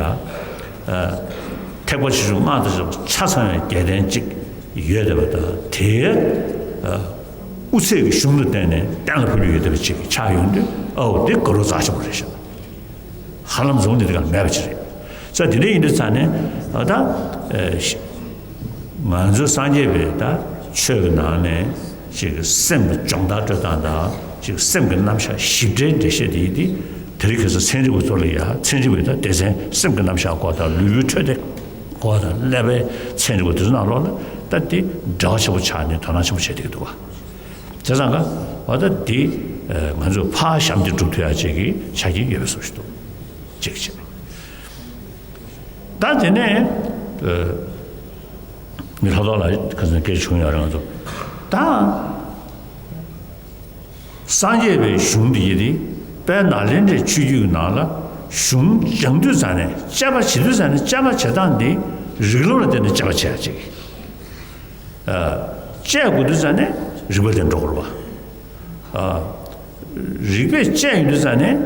ཐེག་པ་ཆེ་ཆུང་སྔགས་དང་བཅས་པ་ཆ་ཚང་བའི་རྒྱལ་ལྡན་ཅིག་ཡོད་བསྡད་པ་དང་དེའི་དབུ་ཚད་ཀྱི་གཞུང་ལ་བརྟེན་ནས་གཏན་ལ་ཕབ་ཡོད་བསྡད་པ་ཅིག་ཆགས་ཡོང་དུས་ཨོ་དེ་དགའ་སྤྲོ་རྩ་ཆེན་པོ་རེད་ཤག་ཧ་ལམ་འཛོམས་ནས་དེ་ག་མེད་པ་ཅིག་རེད། ས་དེ་འདྲ་ཡིན་དུས་ཙང་ནས་ད་ང་ཚོ་སངས་རྒྱས་པའི་ད་ཆོས་ཀྱི་ནང་ནས་ཅིག་སེམས་ཀྱི་སྦྱོང་བརྡར་སྤྲོད་སྟངས་དང་ཅིག་སེམས་ཀྱི་རྣམ་གཞག་ཞིབ་ཕྲའི་འགྲེལ་བཤད་དེ་ཡིན་དེ་དེ་རིང་ཁ་སང་ཚན་རིག་པ་ཚོ་ལ་ཡ་ཚན་རིག་པའི་ད་སྡེ་ཚན་སེམས་ཀྱི་རྣམ་གཞག་སྐོར་དང་ལུས་པོའི་འཕྲོད་བསྟེན་སྐོར་དང་ཀླད་པའི་ཚན་རིག་པ་དེ་ཚོ་ནང་ལོགས་ལ་ད་དེ་འབྲེལ་བ་ཆེན་པོ་ཆགས་ནས་དོ་སྣང་ཆེན་པོ་བྱེད་བསྡད་ཀྱི་འདུག་བ། བྱས་ཙང་ཀ་བ་ད་འདི་ང་ཚོས་ཕར་བཤམས་ཏེ་སྒྲུབ་ཐུབ་ཡ་ཅིག་གི་ཆ་རྐྱེན་ཡོད་པའི་བཟོ་ཞིག་འདུག་ཅིག་བྱས། ད་དེ་ནས་མི་ལྷག་ཐོག་ལ་ཁ་སང་སྐད་བྱུང་ཡོད་རེད་ང་ཚོ་ད། སངས་རྒྱས་པའི་གཞུང་འདི་ཡིན་ཏེ་དཔལ་ནཱ་ལེནྡྲའི་ཆོས་བརྒྱུད་ཀྱི་ནང་ལ་གཞུང་སྦྱང་དུས་ཙང་ནས་དཔྱད་པ་བྱེད་དུས་ཙང་ནས་དཔྱད་པ་བྱེད་སྟངས་འདི་རིགས་ལམ་ལ་བརྟེན་ནས་དཔྱད་པ་བྱེད་ཡ་ཅིག་དཔྱད་དགོས་དུས་ཙང་ནས་རིགས་པ་དེ་འགྲོ་དགོས་རེད་བ། རིགས་པས་དཔྱད་ཡོང་དུས་ཙང་ནས་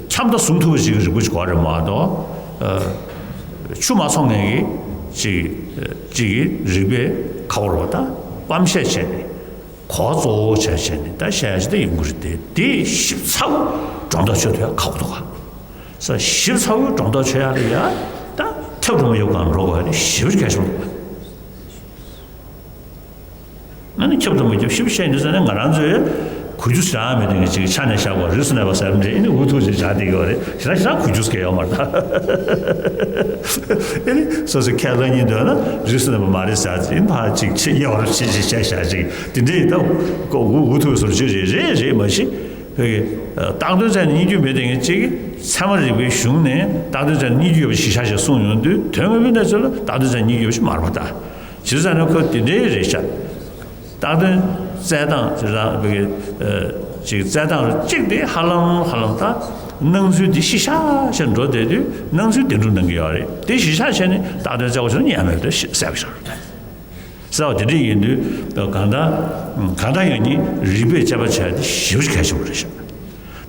ཁྱབ་མཐའ་བཟུང་ཐུབ་པ་ཞིག་གི་རིགས་པ་ཞིག་དགོས་རེད་མ་གཏོགས་ཆུ་མ་འཚོ་མཁན་གྱི་ཅིག་ཅིག་གི་རིགས་པས་ཁག་པོ་རེད་བ། ད་གཏམ་བཤད་བྱས་ནས་གོ་བ་གཙོ་བོ་བྱས་བྱས་ནས་ད་བཤད་ཡ་ཅིག་ད་ཡོང་གི་རེད་དེ་དེ་ཞིབ་ཚགས་པོ་སྒྲོ་འདོགས་ཆོད་ཐུབ་ཡ་ཁག་པོ་འདུག་ག་ས་ཞིབ་ཚགས་པོའི་སྒྲོ་འདོགས་ཆོད་ཡ་ལ་ཡ་ད་ཁྱབ་སྒྲོ་མ་ཡོད་གང་འགྲོ་དགོས་ཡ་དེ་ཞེ་པོ་ཅིག་གལ་ཆེན་པོ་འདུག་ག་ང་ནི་ཁྱབ་ཏུ་མི་ཁྱབ་ཞིབ་བཤད་འདི་ཟེར་ནས་ང་རང་ཚོའི་གོ་རྒྱུ་ཟེར་ཡ་མེད་དེ་ངས་ཅིག་ཆ་ནས་བཞག་པ་རིས་སུ་གནས་པ་ཟེར་མི་འདྲ་ཨེ་ནི་འུ་ཐུག་ཅིག་བཞག་བསྡད་ཡོད་རེད། ཞེ་དྲག་ཞེ་དྲག་གོ་རྒྱུ་སྐད་ཡོད་མ་རེད་ད། ཨེ་ནི་སོ་སོའི་ཁས་བླངས་ཉིན་འདོད་ན་རིས་སུ་གནས་པ་མ་རེད་ཟེར་ཅིག་ཕར་ཅིག་ཆེ་ཡོད་རེད་ཅིག་ཅིག་བཤད་བཞག་ཅིག་དེ་འདྲའི་ད་འུ་འུ་ཐུག་སོར་ཅིག་རེད་རེད་རེད་མ་གཞི་བོད་ཀྱི་བཏགས་དོན་ཚད་ནས་རྙེད་རྒྱུ་མེད་དེ་ངས་ཅིག་ཚད་མ་རིག་པའི་གཞུང་ནས་བཏགས་དོན་ཚད་ནས་རྙེད་རྒྱུ་ཡོད་པ་ཞིག་བཞག་ཅིག་གསུངས་ཡོང་དུས་དོན་དངོས་པོའི་གནས་ཚུལ་ལ་བཏགས་དོན་ཚད་ནས་རྙེད་རྒྱུ་ཡོད་པ་ཞིག་མ་རེད་པ་ད། བྱས་ཙང་ནི་ཁོ་དེ་འདྲའི་རེད་ཤག་བཏགས་དོན་བཙལ་སྟངས་ཅིག་རང་བོད་ཀྱི་ཅིག་བཙལ་སྟངས་གཅིག་དེ་ཧ་ལམ་ཧ་ལམ་ད་སྣང་ཚུལ་འདི་ཤི་ཤ་ཤ་འགྲོ་བསྡད་དུས་སྣང་ཚུལ་བདེན་གྲུབ་གནང་གི་ཡོད་རེད། དེ་ཤི་ཤ་ཤ་ནི་བཏགས་དོན་བཙལ་བ་ཞིག་ནི་ཡང་མེད་དུ་གསལ་བ་ཞིག་རེད། གསལ་བ་དེ་འདྲ་ཡིན་དུས་གང་ལྟར་གང་ལྟར་ཡང་ནི་རིགས་པས་དཔྱད་པ་བྱས་ཏེ་ཞེ་པོ་ཅིག་གལ་ཆེན་པོ་རེད་ཤག་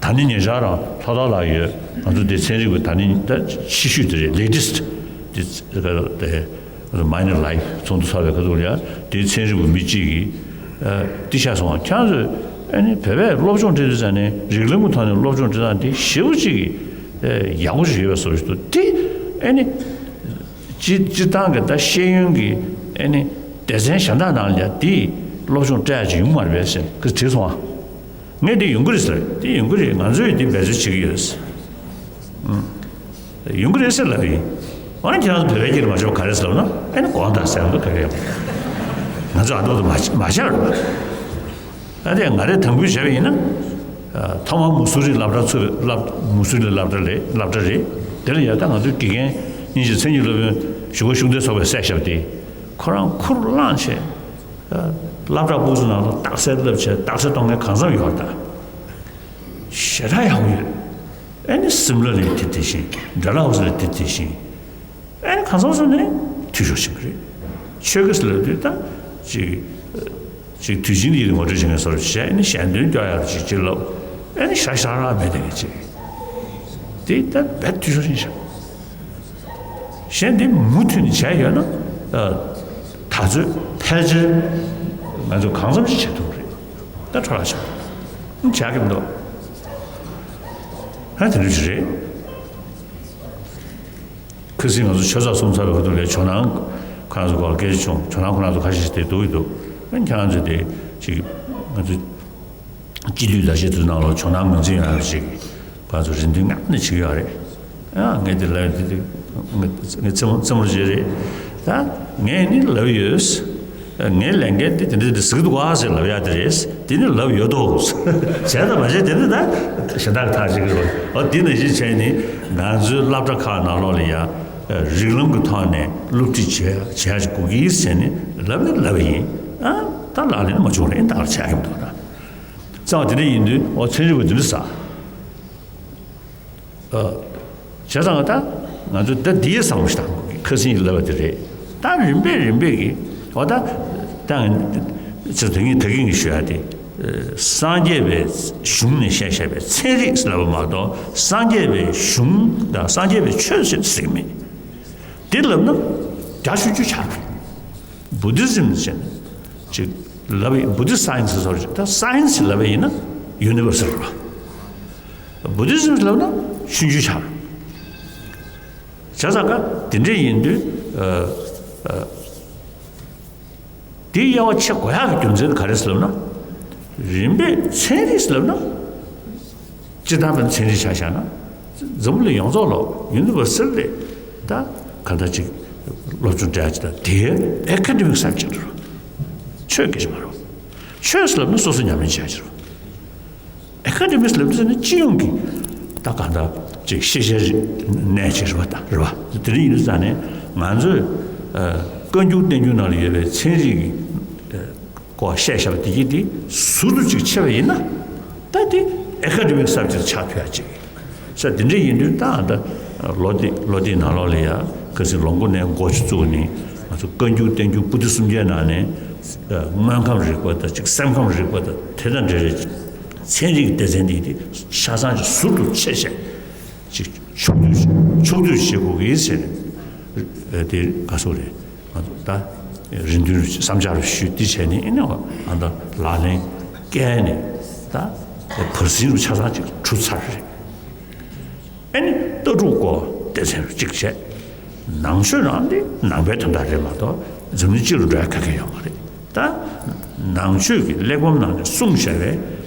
ད་ནི་ཉེ་ཆར་རང་ལྷོ་ཐར་ལགས་ཡོད། ང་ཚོ་འདི་ཚན་རིག་པ་ད་ནི་ད་ཕྱི་ཤོས་དེ་རེད། latest་དེ་དེ་Mind and Life་ཚོགས་འདུ་ཚོགས་པའི་ཁ་ཐུག་ལ་ཡང་དེའི་ཚན་རིག་པ་མི་གཅིག་གིས་ཨ་དེ་བཤད་སོང་བ། ཁྱེད་ཚོས་ཨ་ནི་བོད་པས་སློབ་སྦྱོང་སྤྲད་དུས་ཙང་ནས་རིགས་ལམ་གྱི་ཐོག་ནས་སློབ་སྦྱོང་སྤྲད་སྟངས་དེ་ཞེ་པོ་ཅིག་གི་ཨ་ཡག་པོ་ཞིག་ཡོད་པའི་བཟོ་ཞིག་འདུག་དེ་ཨ་ནི་སྤྱི་སྤྱིར་བཏང་གི་ད་ཤེས་ཡོན་གྱི་ཨ་ནི་སྡེ་ཚན་གཞན་དག་ནང་ལ་ཡང་དེ་སློབ་སྦྱོང་སྤྲད་ཡག་ཅིག་ཡོང་གི་མ་རེད་པས་ཟེར་ཁོས་དྲིས་སོང་ཨ། ངས་འདི་ཡོང་གི་རེད་ཟེར། འདི་ཡོང་གི་རེད། ང་ཚོས་འདི་འབད་རྩོལ་བྱེད་ཀྱི་ཡོད་ཟེར། ཨང་། ཡོང་གི་རེད་ཟེར་ལབ་ཡིན། འོ་ན་ཁྱེད་རང་ཚོ་བོད་པའི་སྐད་ལ་མ་ཤོར་ག་རེ་ཟེར་ལབ་ན་ཨེ་ནི་དགོངས་དག་ཟེར་འདུག་བོད་པའི་ང་ཚོ་ཨ་ཏོག་ཏོ་མ་མ་བྱ་རུ། ད་དེ་ང་རེ་དམ་འབུལ་བྱས་པ་ཡིན་ན། ཐོག་མར་མུ་སུ་རི་སློབ་གྲྭ་ཚུགས་པའི་སློབ་མུ་སུ་རི་སློབ་གྲྭ་རེད། སློབ་གྲྭ་རེད། དེ་ལ་ཡ་ད་ང་ཚོའི་དགེ་རྒན་དབྱིན་ཇིའི་མཚན་ཉིད་སློབ་དཔོན་ཞུ་བ་ཤུགས་ལྡན་ཚོགས་པས་གསལ་བཤད་པ་དེ་ཁོ་རང་ཁུར་བླངས་བྱས། སློབ་གྲྭ་ཁོངས་སུ་ནང་ལ་རྟགས་གསལ་བསླབ་བྱས་རྟགས་གསལ་གཏོང་མཁན་གང་འཚམ་ཡོད་རེད་ད། ཞེ་དྲག་ཡག་པོ་ཡོད། ཨེ་ནི་སིམ་ལ་ལ་དེ་དེ་བཞིན། ཌལ་ཧོ་སི་ལ་དེ་དེ་བཞིན། ཨེ་ནི་གང་ཟག་ཚོ་ནི་འཐུས་ཤོར་ཕྱིན་པ་རེད། ཆོས་སྐད་ལབ་དུས་ད་ཅིག་ཅིག་དུས་ཆེན་འདི་ངོ་སྤྲོད་བྱེད་མཁན་བཟོ་འདྲ་བྱས། ཨེ་ནི་ཞལ་འདོན་སྐྱོར་ཡག་ཅིག་ཅིག་ལབ། ཨེ་ནི་ཞེ་དྲག་མེད་དེ་ངས་ཅིག་དེ་ད་རྦད་འཐུས་ཤོར་ཕྱིན་ཤག་གཞན་འདི་མུ་མཐུད་ནས་བྱས་ཡོད་ན། ཨ། ད་ཚོད་ཕལ་ཆེར་ང་ཚོ་གང་འཚམ་ཞིག་བྱེད་ཐུབ་རེད། ད་འཕྲོ་བརླག་ཆགས་འདུག་བྱ་གི་མི་འདུག་ཧ། དེ་འདྲ་ཞིག་རེད། ཁ་སང་ང་ཚོ་ཆོས་ཚོགས་གསུམ་ཚར་བའི་ཁ་ཐུག་ལ་ཇོ་ནང་ཁོ་རང་ཚོ་སྐོར་སྐད་ཆ་བྱུང་། ཇོ་ནང་ཁོ་རང་ཚོ་ཁ་ཤས་ཤིག་དེ་འདུག་གི་འདུག་ཨ། ཁྱེད་རང་ཚོ་དེ་ཅིག་ང་ཚོ་སྤྱི་འཐུས་ལས་བྱེད་ཚོའི་ནང་ལོགས་ཇོ་ནང་ངོས་འཛིན་ཡོད་ན་ཅིག་ཁོ་ཚོ་རེ་འདུན་ངང་ནས་བྱེད་ཀྱི་ཡོད་རེད། ཨ། ངས་འདི་ལབ་ཡོད། འདི་འདི་ངས་རྩེད་མོ་རྩེད་མོ་བྱེད་རེད། ད་ངས་ནི་ལབ་ཡོད། ངའི་ལས་འགན་འདི་དེ་འདྲ་འདི་ཟེར་གི་འདུག་ག་ཟེར་ལབ་ཡ་དེ་རེད། དེ་ནི་ལབ་ཡོད་དོ། བྱས་དང་མ་བྱས་དེ་ནི་ད་གཞན་དག་ཐག་བཅད་ཀྱི་རེད། འོ་འདི་ནང་བཞིན་བྱས་ནི་ང་ཚོའི་སློབ་གྲྭ་ཁག་ནང་ལོགས་ལ་ཡ་རིགས་ལམ་གྱི་ཐོག་ནས་སློབ་ཁྲིད་བྱེད་བྱེད་ཡ་ཅིག་དགོས་ཀྱི་ཟེར་ནི་ལབ་ནི་ལབ་ཡིན། ཨ། ད་ལག་ལེན་མ་བྱུང་རེད། ད་ག་རེ་བྱ་གི་མི་འདུག་ད་རྩ་བ་དེ་འདྲ་ཡིན་དུས་འོ་ཚན་རིག་པ་འདི་འདྲ་ཟ། ཨ། བྱས་ཙང་ད་ང་ཚོ་ད་འདིའི་བསམ་བློ་ཞིག་བཏང་དགོས་ཀྱི། ཁ་སང་ཡིན་ལབ་པ་དེ་རེད། ད་རིམ་པས་རིམ་པས་ཀྱི་འོ་ད་ད་ང་ཚོ་དེ་ངས་ད་གིན་གྱི་ཞུ་ཡ་དེ། སངས་རྒྱས་པའི་གཞུང་ནས་བཤད་བཤད་པའི་ཚན་རིག་ལབ་པ་མ་གཏོགས་སངས་རྒྱས་པའི་གཞུང་དང་སངས་རྒྱས་པའི་ཆོས་ཟེར་ཟེར་གྱི་མེད། དེ་ལབ་ན་རྒྱ་ཆུང་ཆུང་ཆགས་པས། བུ་དྷི་ཛིམ་ཟེར་ནས་ཅིག་ལབ་ཡིན། བུ་དྷི་སའེན་སི་ཟེར་བ་ཅིག་ད་སའེན་སི་ལབ་པ་ཡིན་ན་ཡུ་ནི་བར་སལ་རེད་པ། བུ་དྷི་ཛིམ་ལབ་ན་ཆུང་ཆུང་ཆགས། བྱས་ཙང་ཀ་དེ་འདྲ་ཡིན་དུས། ཨ། ཨ། དེའི་དབྱེ་བ་ཕྱེ་དགོས་ཡག་གི་རྒྱུ་མཚན་ག་རེ་ཟེར་ལབ་ན། རིམ་པས་ཚན་རིག་ཟེར་ལབ་ན། སྤྱིར་བཏང་བའི་ཚན་རིག་ཆ་བཞག་ན། འཛམ་བུ་གླིང་ཡོངས་རྫོགས་ལ་ཡུ་ནི་བར་སལ་རེད། ད་ག་འདྲ་ཅིག་སློབ་སྦྱོང་སྤྲད་ཅིག་ད་དེའི་ཨེ་ཀ་ཌེ་མིག་སབ་ཇེག་རེད། ཆོས་སྐད་ཆ་མ་རེད། ཆོས་ཟེར་ལབ་ན་སོ་སོ་ཉམས་ལེན་བྱས་ཅིག་རེད། ཨེ་ཀ་ཌེ་མིག་ལབ་དུས་ནི་སྤྱི་ཡོངས་ཀྱི་ད་གང་ལྟར་ཅིག་ཤེས་བྱའི་གནས་ཅིག་རེད་པ། ད་རེད་པ། དེ་འདྲ་ཡིན་དུས་ཙང་ནས་ང་ཚོས་ཨ་བཀའ་འགྱུར་བསྟན་འགྱུར་ནང་ལ་ཡོད་པའི་ཚན་རིག་གི་ཨ་སྐོར་བཤད་བཤད་པ་དེ་གྱིས་དེ་ཟུར་དུ་ཅིག་ཕྱེ་བ་ཡིན་ན། ད་དེ་ཨེ་ཀ་ཌེ་མིག་སབ་ཇེག་ཆགས་ཐུབ་ཡ་ཅིག་ས། དེ་འདྲ་ཡིན་དུས་ད་ད་ལོ་དེ་ལོ་དེའི་ནང་ལོགས་ལ་ཡ་ཁ་སང་ལོ་མགོ་ནས་འགོ་ཆུ་བཙུགས་ནས་ང་ཚོ་བཀའ་འགྱུར་བསྟན་འགྱུར་པོ་ཏི་སུམ་བརྒྱའི་ནང་ནས་ཨ་དངོས་ཁམས་རིག་པ་དང་ཅིག་སེམས་ཁམས་རིག་པ་དང་དེ་དང་འབྲེལ་བའི་ཚན་རིག་སྡེ་ཚན་འདི་དེ་ཆ་ཚང་ཅིག་ཟུར་དུ་ཕྱེ་བྱས་ཅིག་ཕྱོགས་བསྡུས་ཕྱོགས་བསྡུས་བྱེད་དགོས་ཀྱི་ཟེར་ནས་དེ་ག་སོགས་རེད། ང་ཚོ་ད་རེ་འདུན་བསམ་འཆར་ཞུས་ཏེ་བྱས་ནས་ཨེ་ནས་ཨ་ད་ལག་ལེན་བཀལ་ནས་ད་བར་ཟིང་རུ་ཆ་ཚང་ཅིག་གྲུབ་ཚར་རེད། ཨེ་ནི་ལྟ་གྲུབ་སྐོར་སྡེ་ཚན་རུ་གཅིག་བྱས། ནང་ཆོས་རང་འདི་ནང་པའི་དོན་དག་རེད་མ་གཏོགས་འཛམ་གླིང་སྤྱི་ལ་འགྲོ་ཡ་ག་གེ་ཡོད་མ་རེད། ད་ནང་ཆོས་ཀྱི་གླེགས་བམ་ནང་ནས་གསུངས་བཞག་པའི་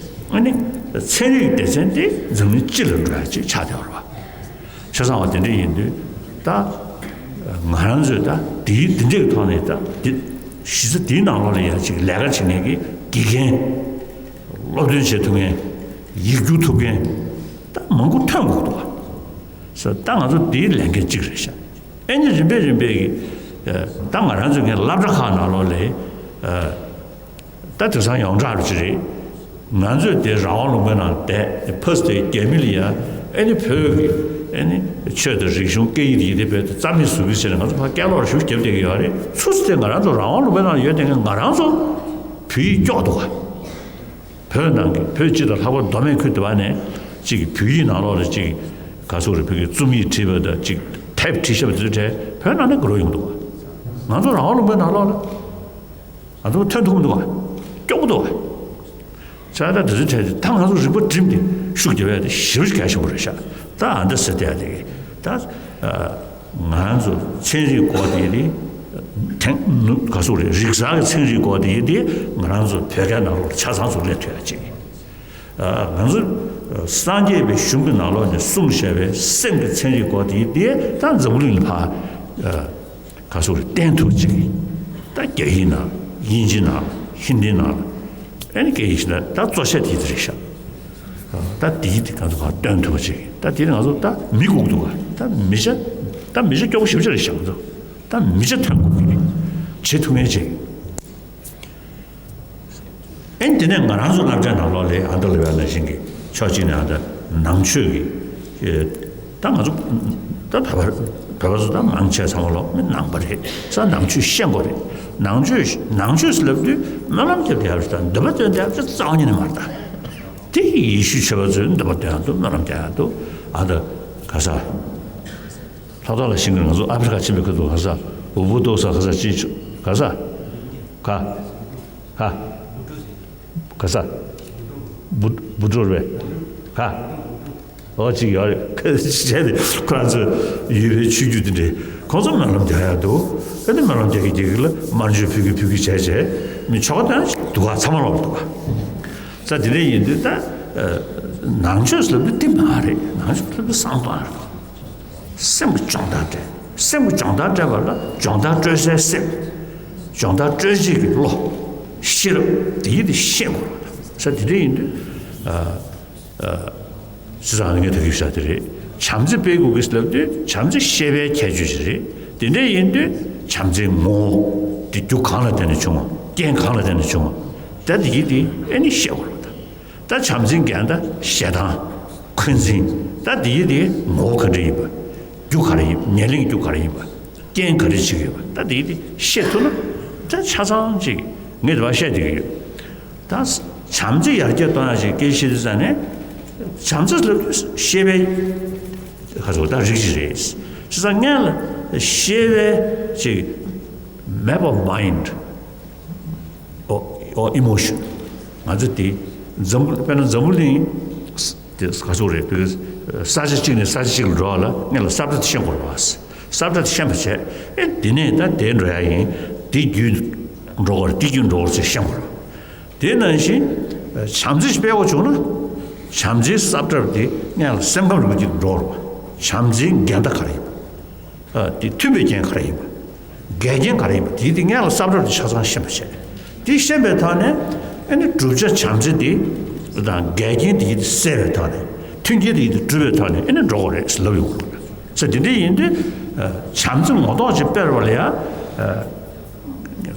ཨ་ནི་ཚན་རིག་སྡེ་ཚན་འདི་འཛམ་གླིང་སྤྱི་ལ་འགྲོ་ཡ་ཅིག་ཆགས་བསྡད་པ་རེད་པ། བྱས་ཙང་བ་དེ་འདྲ་ཡིན་དུས་ད་ང་རང་ཚོས་ད་དེའི་འདི་འདྲའི་ཐོག་ནས་ད་འདི་གཞི་རྩ་དེའི་ནང་ལོགས་ལ་ཡ་ཅིག་ལས་ཀ་བྱེད་མཁན་གྱི་དགེ་རྒན། སློབ་སྟོན་བྱེད་ཐུབ་མཁན། ཡིག་སྒྱུར་ཐུབ་མཁན་ད་མང་པོ་ཐོན་དགོས་འདུག་བ། ས་ད་ང་ཚོ་དེའི་ལས་འགན་གཅིག་རེད་ཤག་ཨེ་ནི་རིམ་པས་རིམ་པས་ཀྱི་ད་ང་རང་ཚོ་ངའི་སློབ་གྲྭ་ཁག་ནང་ལོགས་ལ་ད་དེང་སང་ཡོངས་གྲགས་རུ་ཅི་རེད། ང་ཚོས་དེ་རང་དབང་ལུང་པའི་ནང་བསྡད་ཕ་སི་དེ་རྒྱ་མི་ལ་ཡ་ཨེ་ནི་བོད་ཀྱི་ཨེ་ནི་ཆོས་དང་རིག་གཞུང་སྐད་ཡིག་དེ་ཡིན་དེ་བོད་དུ་རྩ་མེད་བཟོ་གི་ཟེར་ནས་ང་ཚོ་ཕར་སྐད་ལོག་ར་ཞུ་རྒྱབ་བསྡད་ཀྱི་ཡོད་རེད། ཚུར་ཚུར་དེ་ང་རང་ཚོ་རང་དབང་ལུང་པའི་ནང་ཡོད་དེ་ང་རང་ཚོ་བོད་ཡིག་སྐྱོག་འདུག་ག་བོད་ནང་གི་བོད་སྤྱི་དང་ལྷག་པར་མདོ་སྨད་ཁུལ་དུ་བ་ནས་གཅིག་གི་བོད་ཡིག་ནང་ལོགས་ལ་གཅིག་ག་ཚོད་རེད། བོད་ཀྱི་རྩོམ་ཡིག་བྲིས་པ་དང་གཅིག་དེབ་བྲིས་བཞག་པ་དེ་ཚོ་བྲིས་བོད་ནང་ནས་འགྲོ་ཡོང་འདུག་ག་ང་ཚོ་རང་དབང་ལུང་པའི་ནང་ལོགས་ལ་ང་ཚོ་ཐོན་ཐུབ་མི་འདུག་ག་སྐྱོ་པོ་འདུག་ག་ས་ད་དེ་ཚོ་བྲིས་ཏེ་ད་ང་ཚོ་རིག་པ་བསྒྲིམས་ཏེ་ཤུགས་རྒྱབ་ཡ་དེ་ཞེ་པོ་ཅིག་གལ་ཆེན་པོ་རེད་ཤག་ད་ཨ་འདྲ་ཟེར་བསྡད་ཡ་དེ་གི་ད། ང་ཚོ་ཚན་རིག་སྐོར་དེ་ནི་དེང་ག་ཟུག་རེད། རིག་གསར་གྱི་ཚན་རིག་སྐོར་དེ་དེ་ང་རང་ཚོ་བོད་སྐད་ནང་ལོགས་ཆ་ཚང་ཚུར་སླེབས་ཐུབ་ཡ་ཅིག་ང་ཚོ་སངས་རྒྱས་པའི་གཞུང་གི་ནང་ལོགས་ནས་གསུངས་བཞག་པའི་སེམས་ཀྱི་ཚན་རིག་སྐོར་དེ་དེ་ད་འཛམ་བུ་གླིང་ལ་ཕར་ག་ཟུག་རེད། བསྟན་ཐུབ་ཅིག་ད་རྒྱ་ཡིག་ནང་དབྱིན་ཇི་ནང་ཧིན་དི་ནང་ཨ་ནི་སྐད་ཡིག་ཞིག་ན་ད་གཙོ་ཆེ་དེ་དེ་རེད་ཤག་ད་དེ་དེ་ང་ཚོ་གང་སྟོན་ཐུབ་ཅིག་ད་དེ་ང་ཚོ་ད་མི་སྒུག་འདུག་ག་ད་མི་ཆ་ད་མི་ཆ་སྐྱོ་པོ་ཞེ་པོ་ཅིག་རེད་ཤག་ང་ཚོ་ད་མི་ཆ་ཐོན་དགོས་ཀྱི་རེད། བྱེད་ཐུབ་མཁན་ཅིག་ཨེ་ནི་དེ་ནས་ང་རང་ཚོ་སློབ་གྲྭའི་ནང་ལོགས་ལ་ཨ་མདོ་ལ་བའི་ནང་བཞིན་གྱི་ ཕྱོགས་གཅིག་ནས་ཨ་ད་ནང་ཆོས་ཀྱི་ཨེ། ད་ང་ཚོ་ད་བོད་པ་བོད་པ་ཚོ་ད་མང་ཆེ་ཚང་མ་ལོག་མི་ནང་པ་རེད། ས་ནང་ཆོས་ཤེས་དགོས་རེད། ནང་ཆོས་ནང་ཆོས་ཟེར་ལབ་དུས་སྨོན་ལམ་རྒྱབ་བསྡད་ཡག་རེད། ད་འདོན་པ་འདོན་བསྡད་ཡག་རྩ་བ་ཉིད་ནས་མ་རེད། ད་དེ་ཡེ་ཤུ་ཆོས་པ་ཚོས་འདོན་པ་འདོན་ཡག་འདུག་སྨོན་ལམ་རྒྱག་ཡག་འདུག་ཨ་ད་ག་ས་ལྷག་དར་ལ་ཤིང་གི་ང་ཚོ་ཨ་ཕི་རི་ཀ་ཕྱིན་པའི་ཁ་ཐུག་ག་ས་འུ་བུ་ཏོ་ས་ག་ས་ཅི་ག་ས་ག་ག་ས། བུ་བུ་ཀྲོར་བས་ག་ཨོ་ཅིག་ཡོད་རེད། བྱས་ཏེ་ཁོ་རང་ཚོ་ཡུལ་པའི་ཆོས་བརྒྱུད་དེ་འདྲས་ཁོང་ཚོ་སྨོན་ལམ་རྒྱག་ཡག་འདུག་ཨ་ནི་སྨོན་ལམ་རྒྱག་གི་རྒྱག་གི་ལ་དམར་མཆོད་ཕུལ་གི་ཕུལ་གི་བྱས་བྱས་མི་ཆོ་ག་དང་འདུག་ག་ཚང་མ་ལོག་འདུག་ག་ས་དེ་འདྲས་ཡིན་དུས་ད་ནང་ཆོས་ལབ་དུས་དེ་མ་རེད། ནང་ཆོས་ལབ་དུས་བསམ་པ་རེད། སེམས་ཀྱི་སྦྱོང་བརྡར་སྤྲད། སེམས་ཀྱི་སྦྱོང་བརྡར་སྤྲད་པ་ལ་སྦྱོང་བརྡར་སྤྲོད་སའི་སེམས། སྦྱོང་བརྡར་སྤྲོད་བྱེད་ཀྱི་བློ། ཤེས་རབ་དེ་ཡིད་དེ་ཤེས་དགོས་པ་དང་ས་དེ་འདྲ་ཡིན་དུས་ཨ་ཨ་སི་ཚང་ངས་ད་གིས་བཤད་དེ་རེད། བྱམས་བརྩེ་སྤེལ་དགོས་ཀྱི་ལབ་དུས་བྱམས་བརྩེ་ཤེས་པའི་ཁྱད་ཆོས་ཤིག་རེད། དེ་འདྲ་ཡིན་དུས་བྱམས་བརྩེའི་ངོ་བོ་དེ་རྒྱུ་གང་ལ་བརྟེན་ནས་བྱུང་བ། རྐྱེན་གང་ལ་བརྟེན་ནས་བྱུང་བ། ད་དེ་ཡིད་དེ་ཨེ་ནི་ཤེས་དགོས་པ་དང་། ད་བྱམས་བརྩེའི་འགན་ད་ཞེ་སྡང་། འཁོན་འཛིན། ད་འདི་ཡི་དེ་ངོ་བོ་ག་འདྲ་ཡིན་པ། རྒྱུ་ག་རེ་ཡིན། ཉེར་ལེན་རྒྱུ་ག་རེ་ཡིན་པ། རྐྱེན་ག་རེ་བྱེད་ཀྱི་ཡོད་པ། ད་འདི་ཡི་དེ་ཤེས་ཐུབ་ན་ད་ཆ་ཚང་ཅིག་ངས་དེ་བ་བཤད་བསྡད་ཀྱི་ཡོད། ད་བྱམས་བརྩེ་ཡར་རྒྱས་གཏོང་ཡག་ཅིག་སྐད་ཆ་བཤད་དུས་ཙ་ནས་བྱམས་བརྩེ་ལབ་དུས་ཤེས་པའི་ཁ་ཚོ་ད་རིགས་ཅིག་རེད། བྱས་ཙང་སྔན་ལ་ཤེས་པའི་ཅིག་map of mind or emotion ང་ཚོ་དེ་འཛམ་བུ་དཔེར་ན་འཛམ་བུ་གླིང་དེ་ག་ཚོད་རེད། བོད་ས་ཆ་གཅིག་ནས་ས་ཆ་གཅིག་ལ་འགྲོ་བ་ལ་སྔོན་ལ་ས་བཀྲ་དེ་ཤེས་དགོས་རེད་བ། ས་བཀྲ་དེ་ཤེས་པ་བྱས་ཨེ་དེ་ནས་ད་དེ་འགྲོ་ཡ་ཡིན། དེ་བརྒྱུད་འགྲོ་དགོས་རེད། དེ་བརྒྱུད་འགྲོ་དགོས་རེད་ཅེས་ཤེས་དགོས་རེད། དེ་ནང་བཞིན་བྱམས་བརྩེ་ཞིག་སྤེལ་དགོས་བྱུང་ན་བྱམས་བརྩེའི་ས་བཀྲ་དེ་སྔོན་ལ་སེམས་ཁམས་རིག་པ་དེ་འགྲོ་དགོས་རེད་བ། བྱམས་བརྩེའི་འགལ་ཟླ་ག་རེ་ཡིན་པ། ཨ་དེ་མཐུན་པའི་རྐྱེན་ག་རེ་ཡིན་པ། འགལ་རྐྱེན་ག་རེ་ཡིན་པ་དེ་དེ་སྔོན་ལ་ས་བཀྲ་དེ་ཆ་ཚང་ཤེས་པ་བྱས། དེ་ཤེས་པའི་ཐོག་ནས་ཨ་ནི་བསྒྲུབ་བྱ་བྱམས་བརྩེ་དེ་དང་འགལ་རྐྱེན་དེ་ཡིན་དེ་སེལ་བའི་ཐོག་ནས་མཐུན་རྐྱེན་དེ་ཡིན་དེ་སྒྲུབ་པའི་ཐོག་ནས་ཨ་ནི་འགྲོ་དགོས་རེད་ལབ་ཡོང་གི་རེད། ས་དེ་འདྲ་ཡིན་དུས་བྱམས་བརྩེ་ངོ་ཐོག་ཅིག་སྤེལ་བ་ལ་ཡང་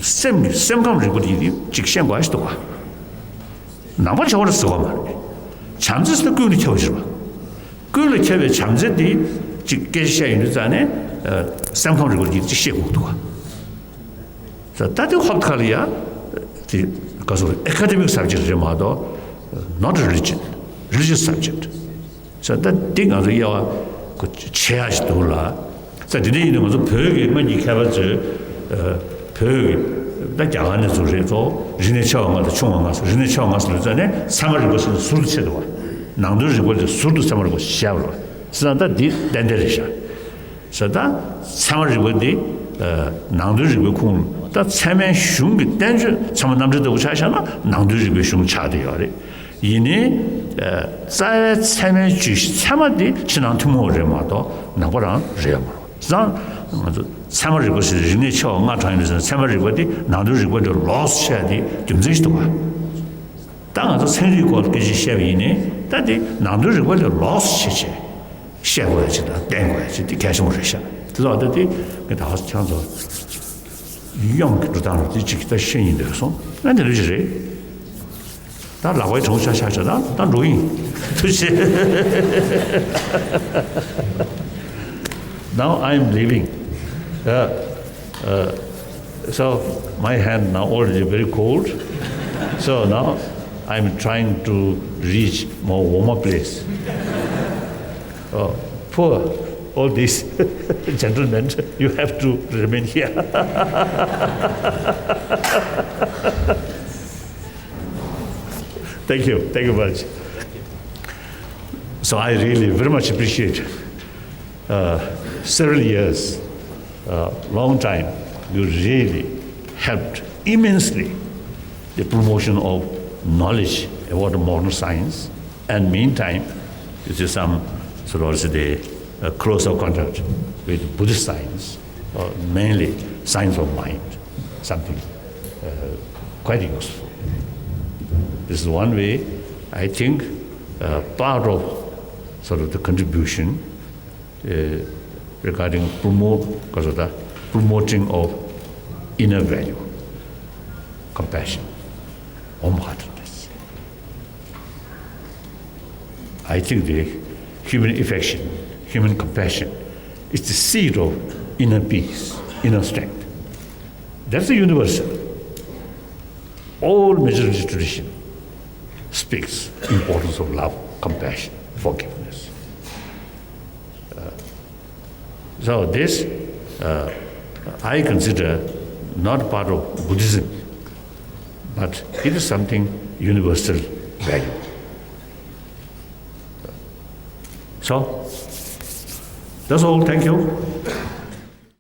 སེམས་ཀྱི་སེམས་ཁམས་རིག་པ་དེ་ཡིན་དེ་ཅིག་ཤེས་དགོས་ཞིག་འདུག་ག་ནང་པ་ཆོས་རེད་ཟེར་བ་མ་རེད། བྱམས་བརྩེ་ཟེར་ཀུན་ལ་ཁྱབ་པ་ཞིག་རེད་བ། ཀུན་ལ་ཁྱབ་པའི་བྱམས་བརྩེ་འདི་གཅིག་སྐད་ཆ་བཤད་ཡོང་དུས་ཙང་ནས་སེམས་ཁམས་རིག་པ་འདི་གཅིག་ཤེས་དགོས་འདུག་ག་ད་ལྟ་ཧོབ་ཁ་ལ་ཡ་དེ་ག་ཚོད་academic subject རེད་མ་གཏོགས་not religion, religious subject ས་ད་འདི་ང་ཚོ་དབྱེ་བ་ཕྱེ་ཡ་ཞིག་འདུག་ལ། ས་འདི་འདྲ་ཡིན་དུས་ང་ཚོ་བོད་ཀྱི་སྔོན་གྱི་མཁས་པ་ཚོས་བོད་ཀྱི་ད་རྒྱ་གར་ནས་ཚུར་རེད་ཚོ། རིག་གནས་ཆེ་བ་ལྔ་དང་ཆུང་བ་ལྔ་ཟེར། རིག་གནས་ཆེ་བ་ལྔ་ཟེར་ལོས་ཙང་ནས་ཚད་མ་རིག་པ་ཟེར་ནས་ཟུར་དུ་ཕྱེ་འདུག་བ། ནང་དོན་རིག་པ་ལས་ཟུར་དུ་ཚད་མ་རིག་པ་ཞེས་བྱ་བ་ལ་ཟེར་ན་ད་འདི་ཏན་ཏན་རེད་ཤག་ས་ད་ཚད་མ་རིག་པ་འདི་ནང་དོན་རིག་པའི་ཁོངས་ལ་ད་ཚད་མའི་གཞུང་གི་བསྟན་བཅོས་ཚད་མ་རྣམ་འགྲེལ་ལྟ་བུ་ཆ་བཞག་ན་ནང་དོན་རིག་པའི་གཞུང་ཆགས་བསྡད་ཡོད་རེད། ཡིན་ནའི་རྩ་བའི་ཚད་མའི་བརྗོད་གཞི་ཚད་མ་འདི་ཕྱི་ནང་ཐུན་མོང་རེད་མ་གཏོགས་ནང་པ་རང་རེད་མ་རེད། བྱས་ཙང་ང་ཚོ་ཚད་མ་རིག་པ་ཟེར་རིག་གནས་ཆེ་བ་ལྔ་དྲངས་ཡོད་ཟེར་ན་ཚད་མ་རིག་པ་འདི་ནང་དོན་རིག་པ་འདི་ལོགས་སུ་བཤད་དེ་རྒྱུ་མཚན་ཞིག་འདུག་ག་ད་ང་ཚོ་ཚན་རིག་སྐོར་ལ་སྐད་ཆ་བཤད་པ་ཡིན་ནའི་ད་འདི་ནང་དོན་རིག་པ་འདི་ལོགས་སུ་བྱས་བྱས་བཤད་དགོས་ཡ་ཅིག་དང་བསྟན་དགོས་ཡ་ཅིག་འདི་གལ་ཆེན་པོ་རེད་ཤག་དེ་ཚོ་ད་འདི་ངས་ད་ཁྱེད་ཚོ་གཡང་གི་འགྲོ་སྟངས་རེད། འདི་ཅིག་ད་ཤེས་ཡིན་འདོད་སོང་། ཨ་འདི་འདྲ་ཞིག་རེད། ད་ལག་པའི་གྲོང་ཆ་ཆ་ཆ་ད་ད་འགྲོ་ཡིན། ཐུགས་རྗེ་ཆེ། Now I am leaving. Uh, uh, so my hand now already very cold. So now I'm trying to reach more warmer place. Oh, poor all these gentlemen, you have to remain here. Thank you. Thank you much. So I really very much appreciate uh, several years, uh, long time. You really helped immensely the promotion of knowledge about modern science. And meantime, you see some sort of the uh, closer contact with Buddhist science, uh, mainly science of mind, something uh, quite useful. This is one way, I think, uh, part of sort of the contribution uh, regarding promote, promoting of inner value, compassion, warm-heartedness. I think the human affection, human compassion is the seed of inner peace, inner strength. That's a universal. All major religious tradition speaks importance of love, compassion, forgiveness. So this, uh, I consider not part of Buddhism, but it is something universal value. So, that's all. Thank you.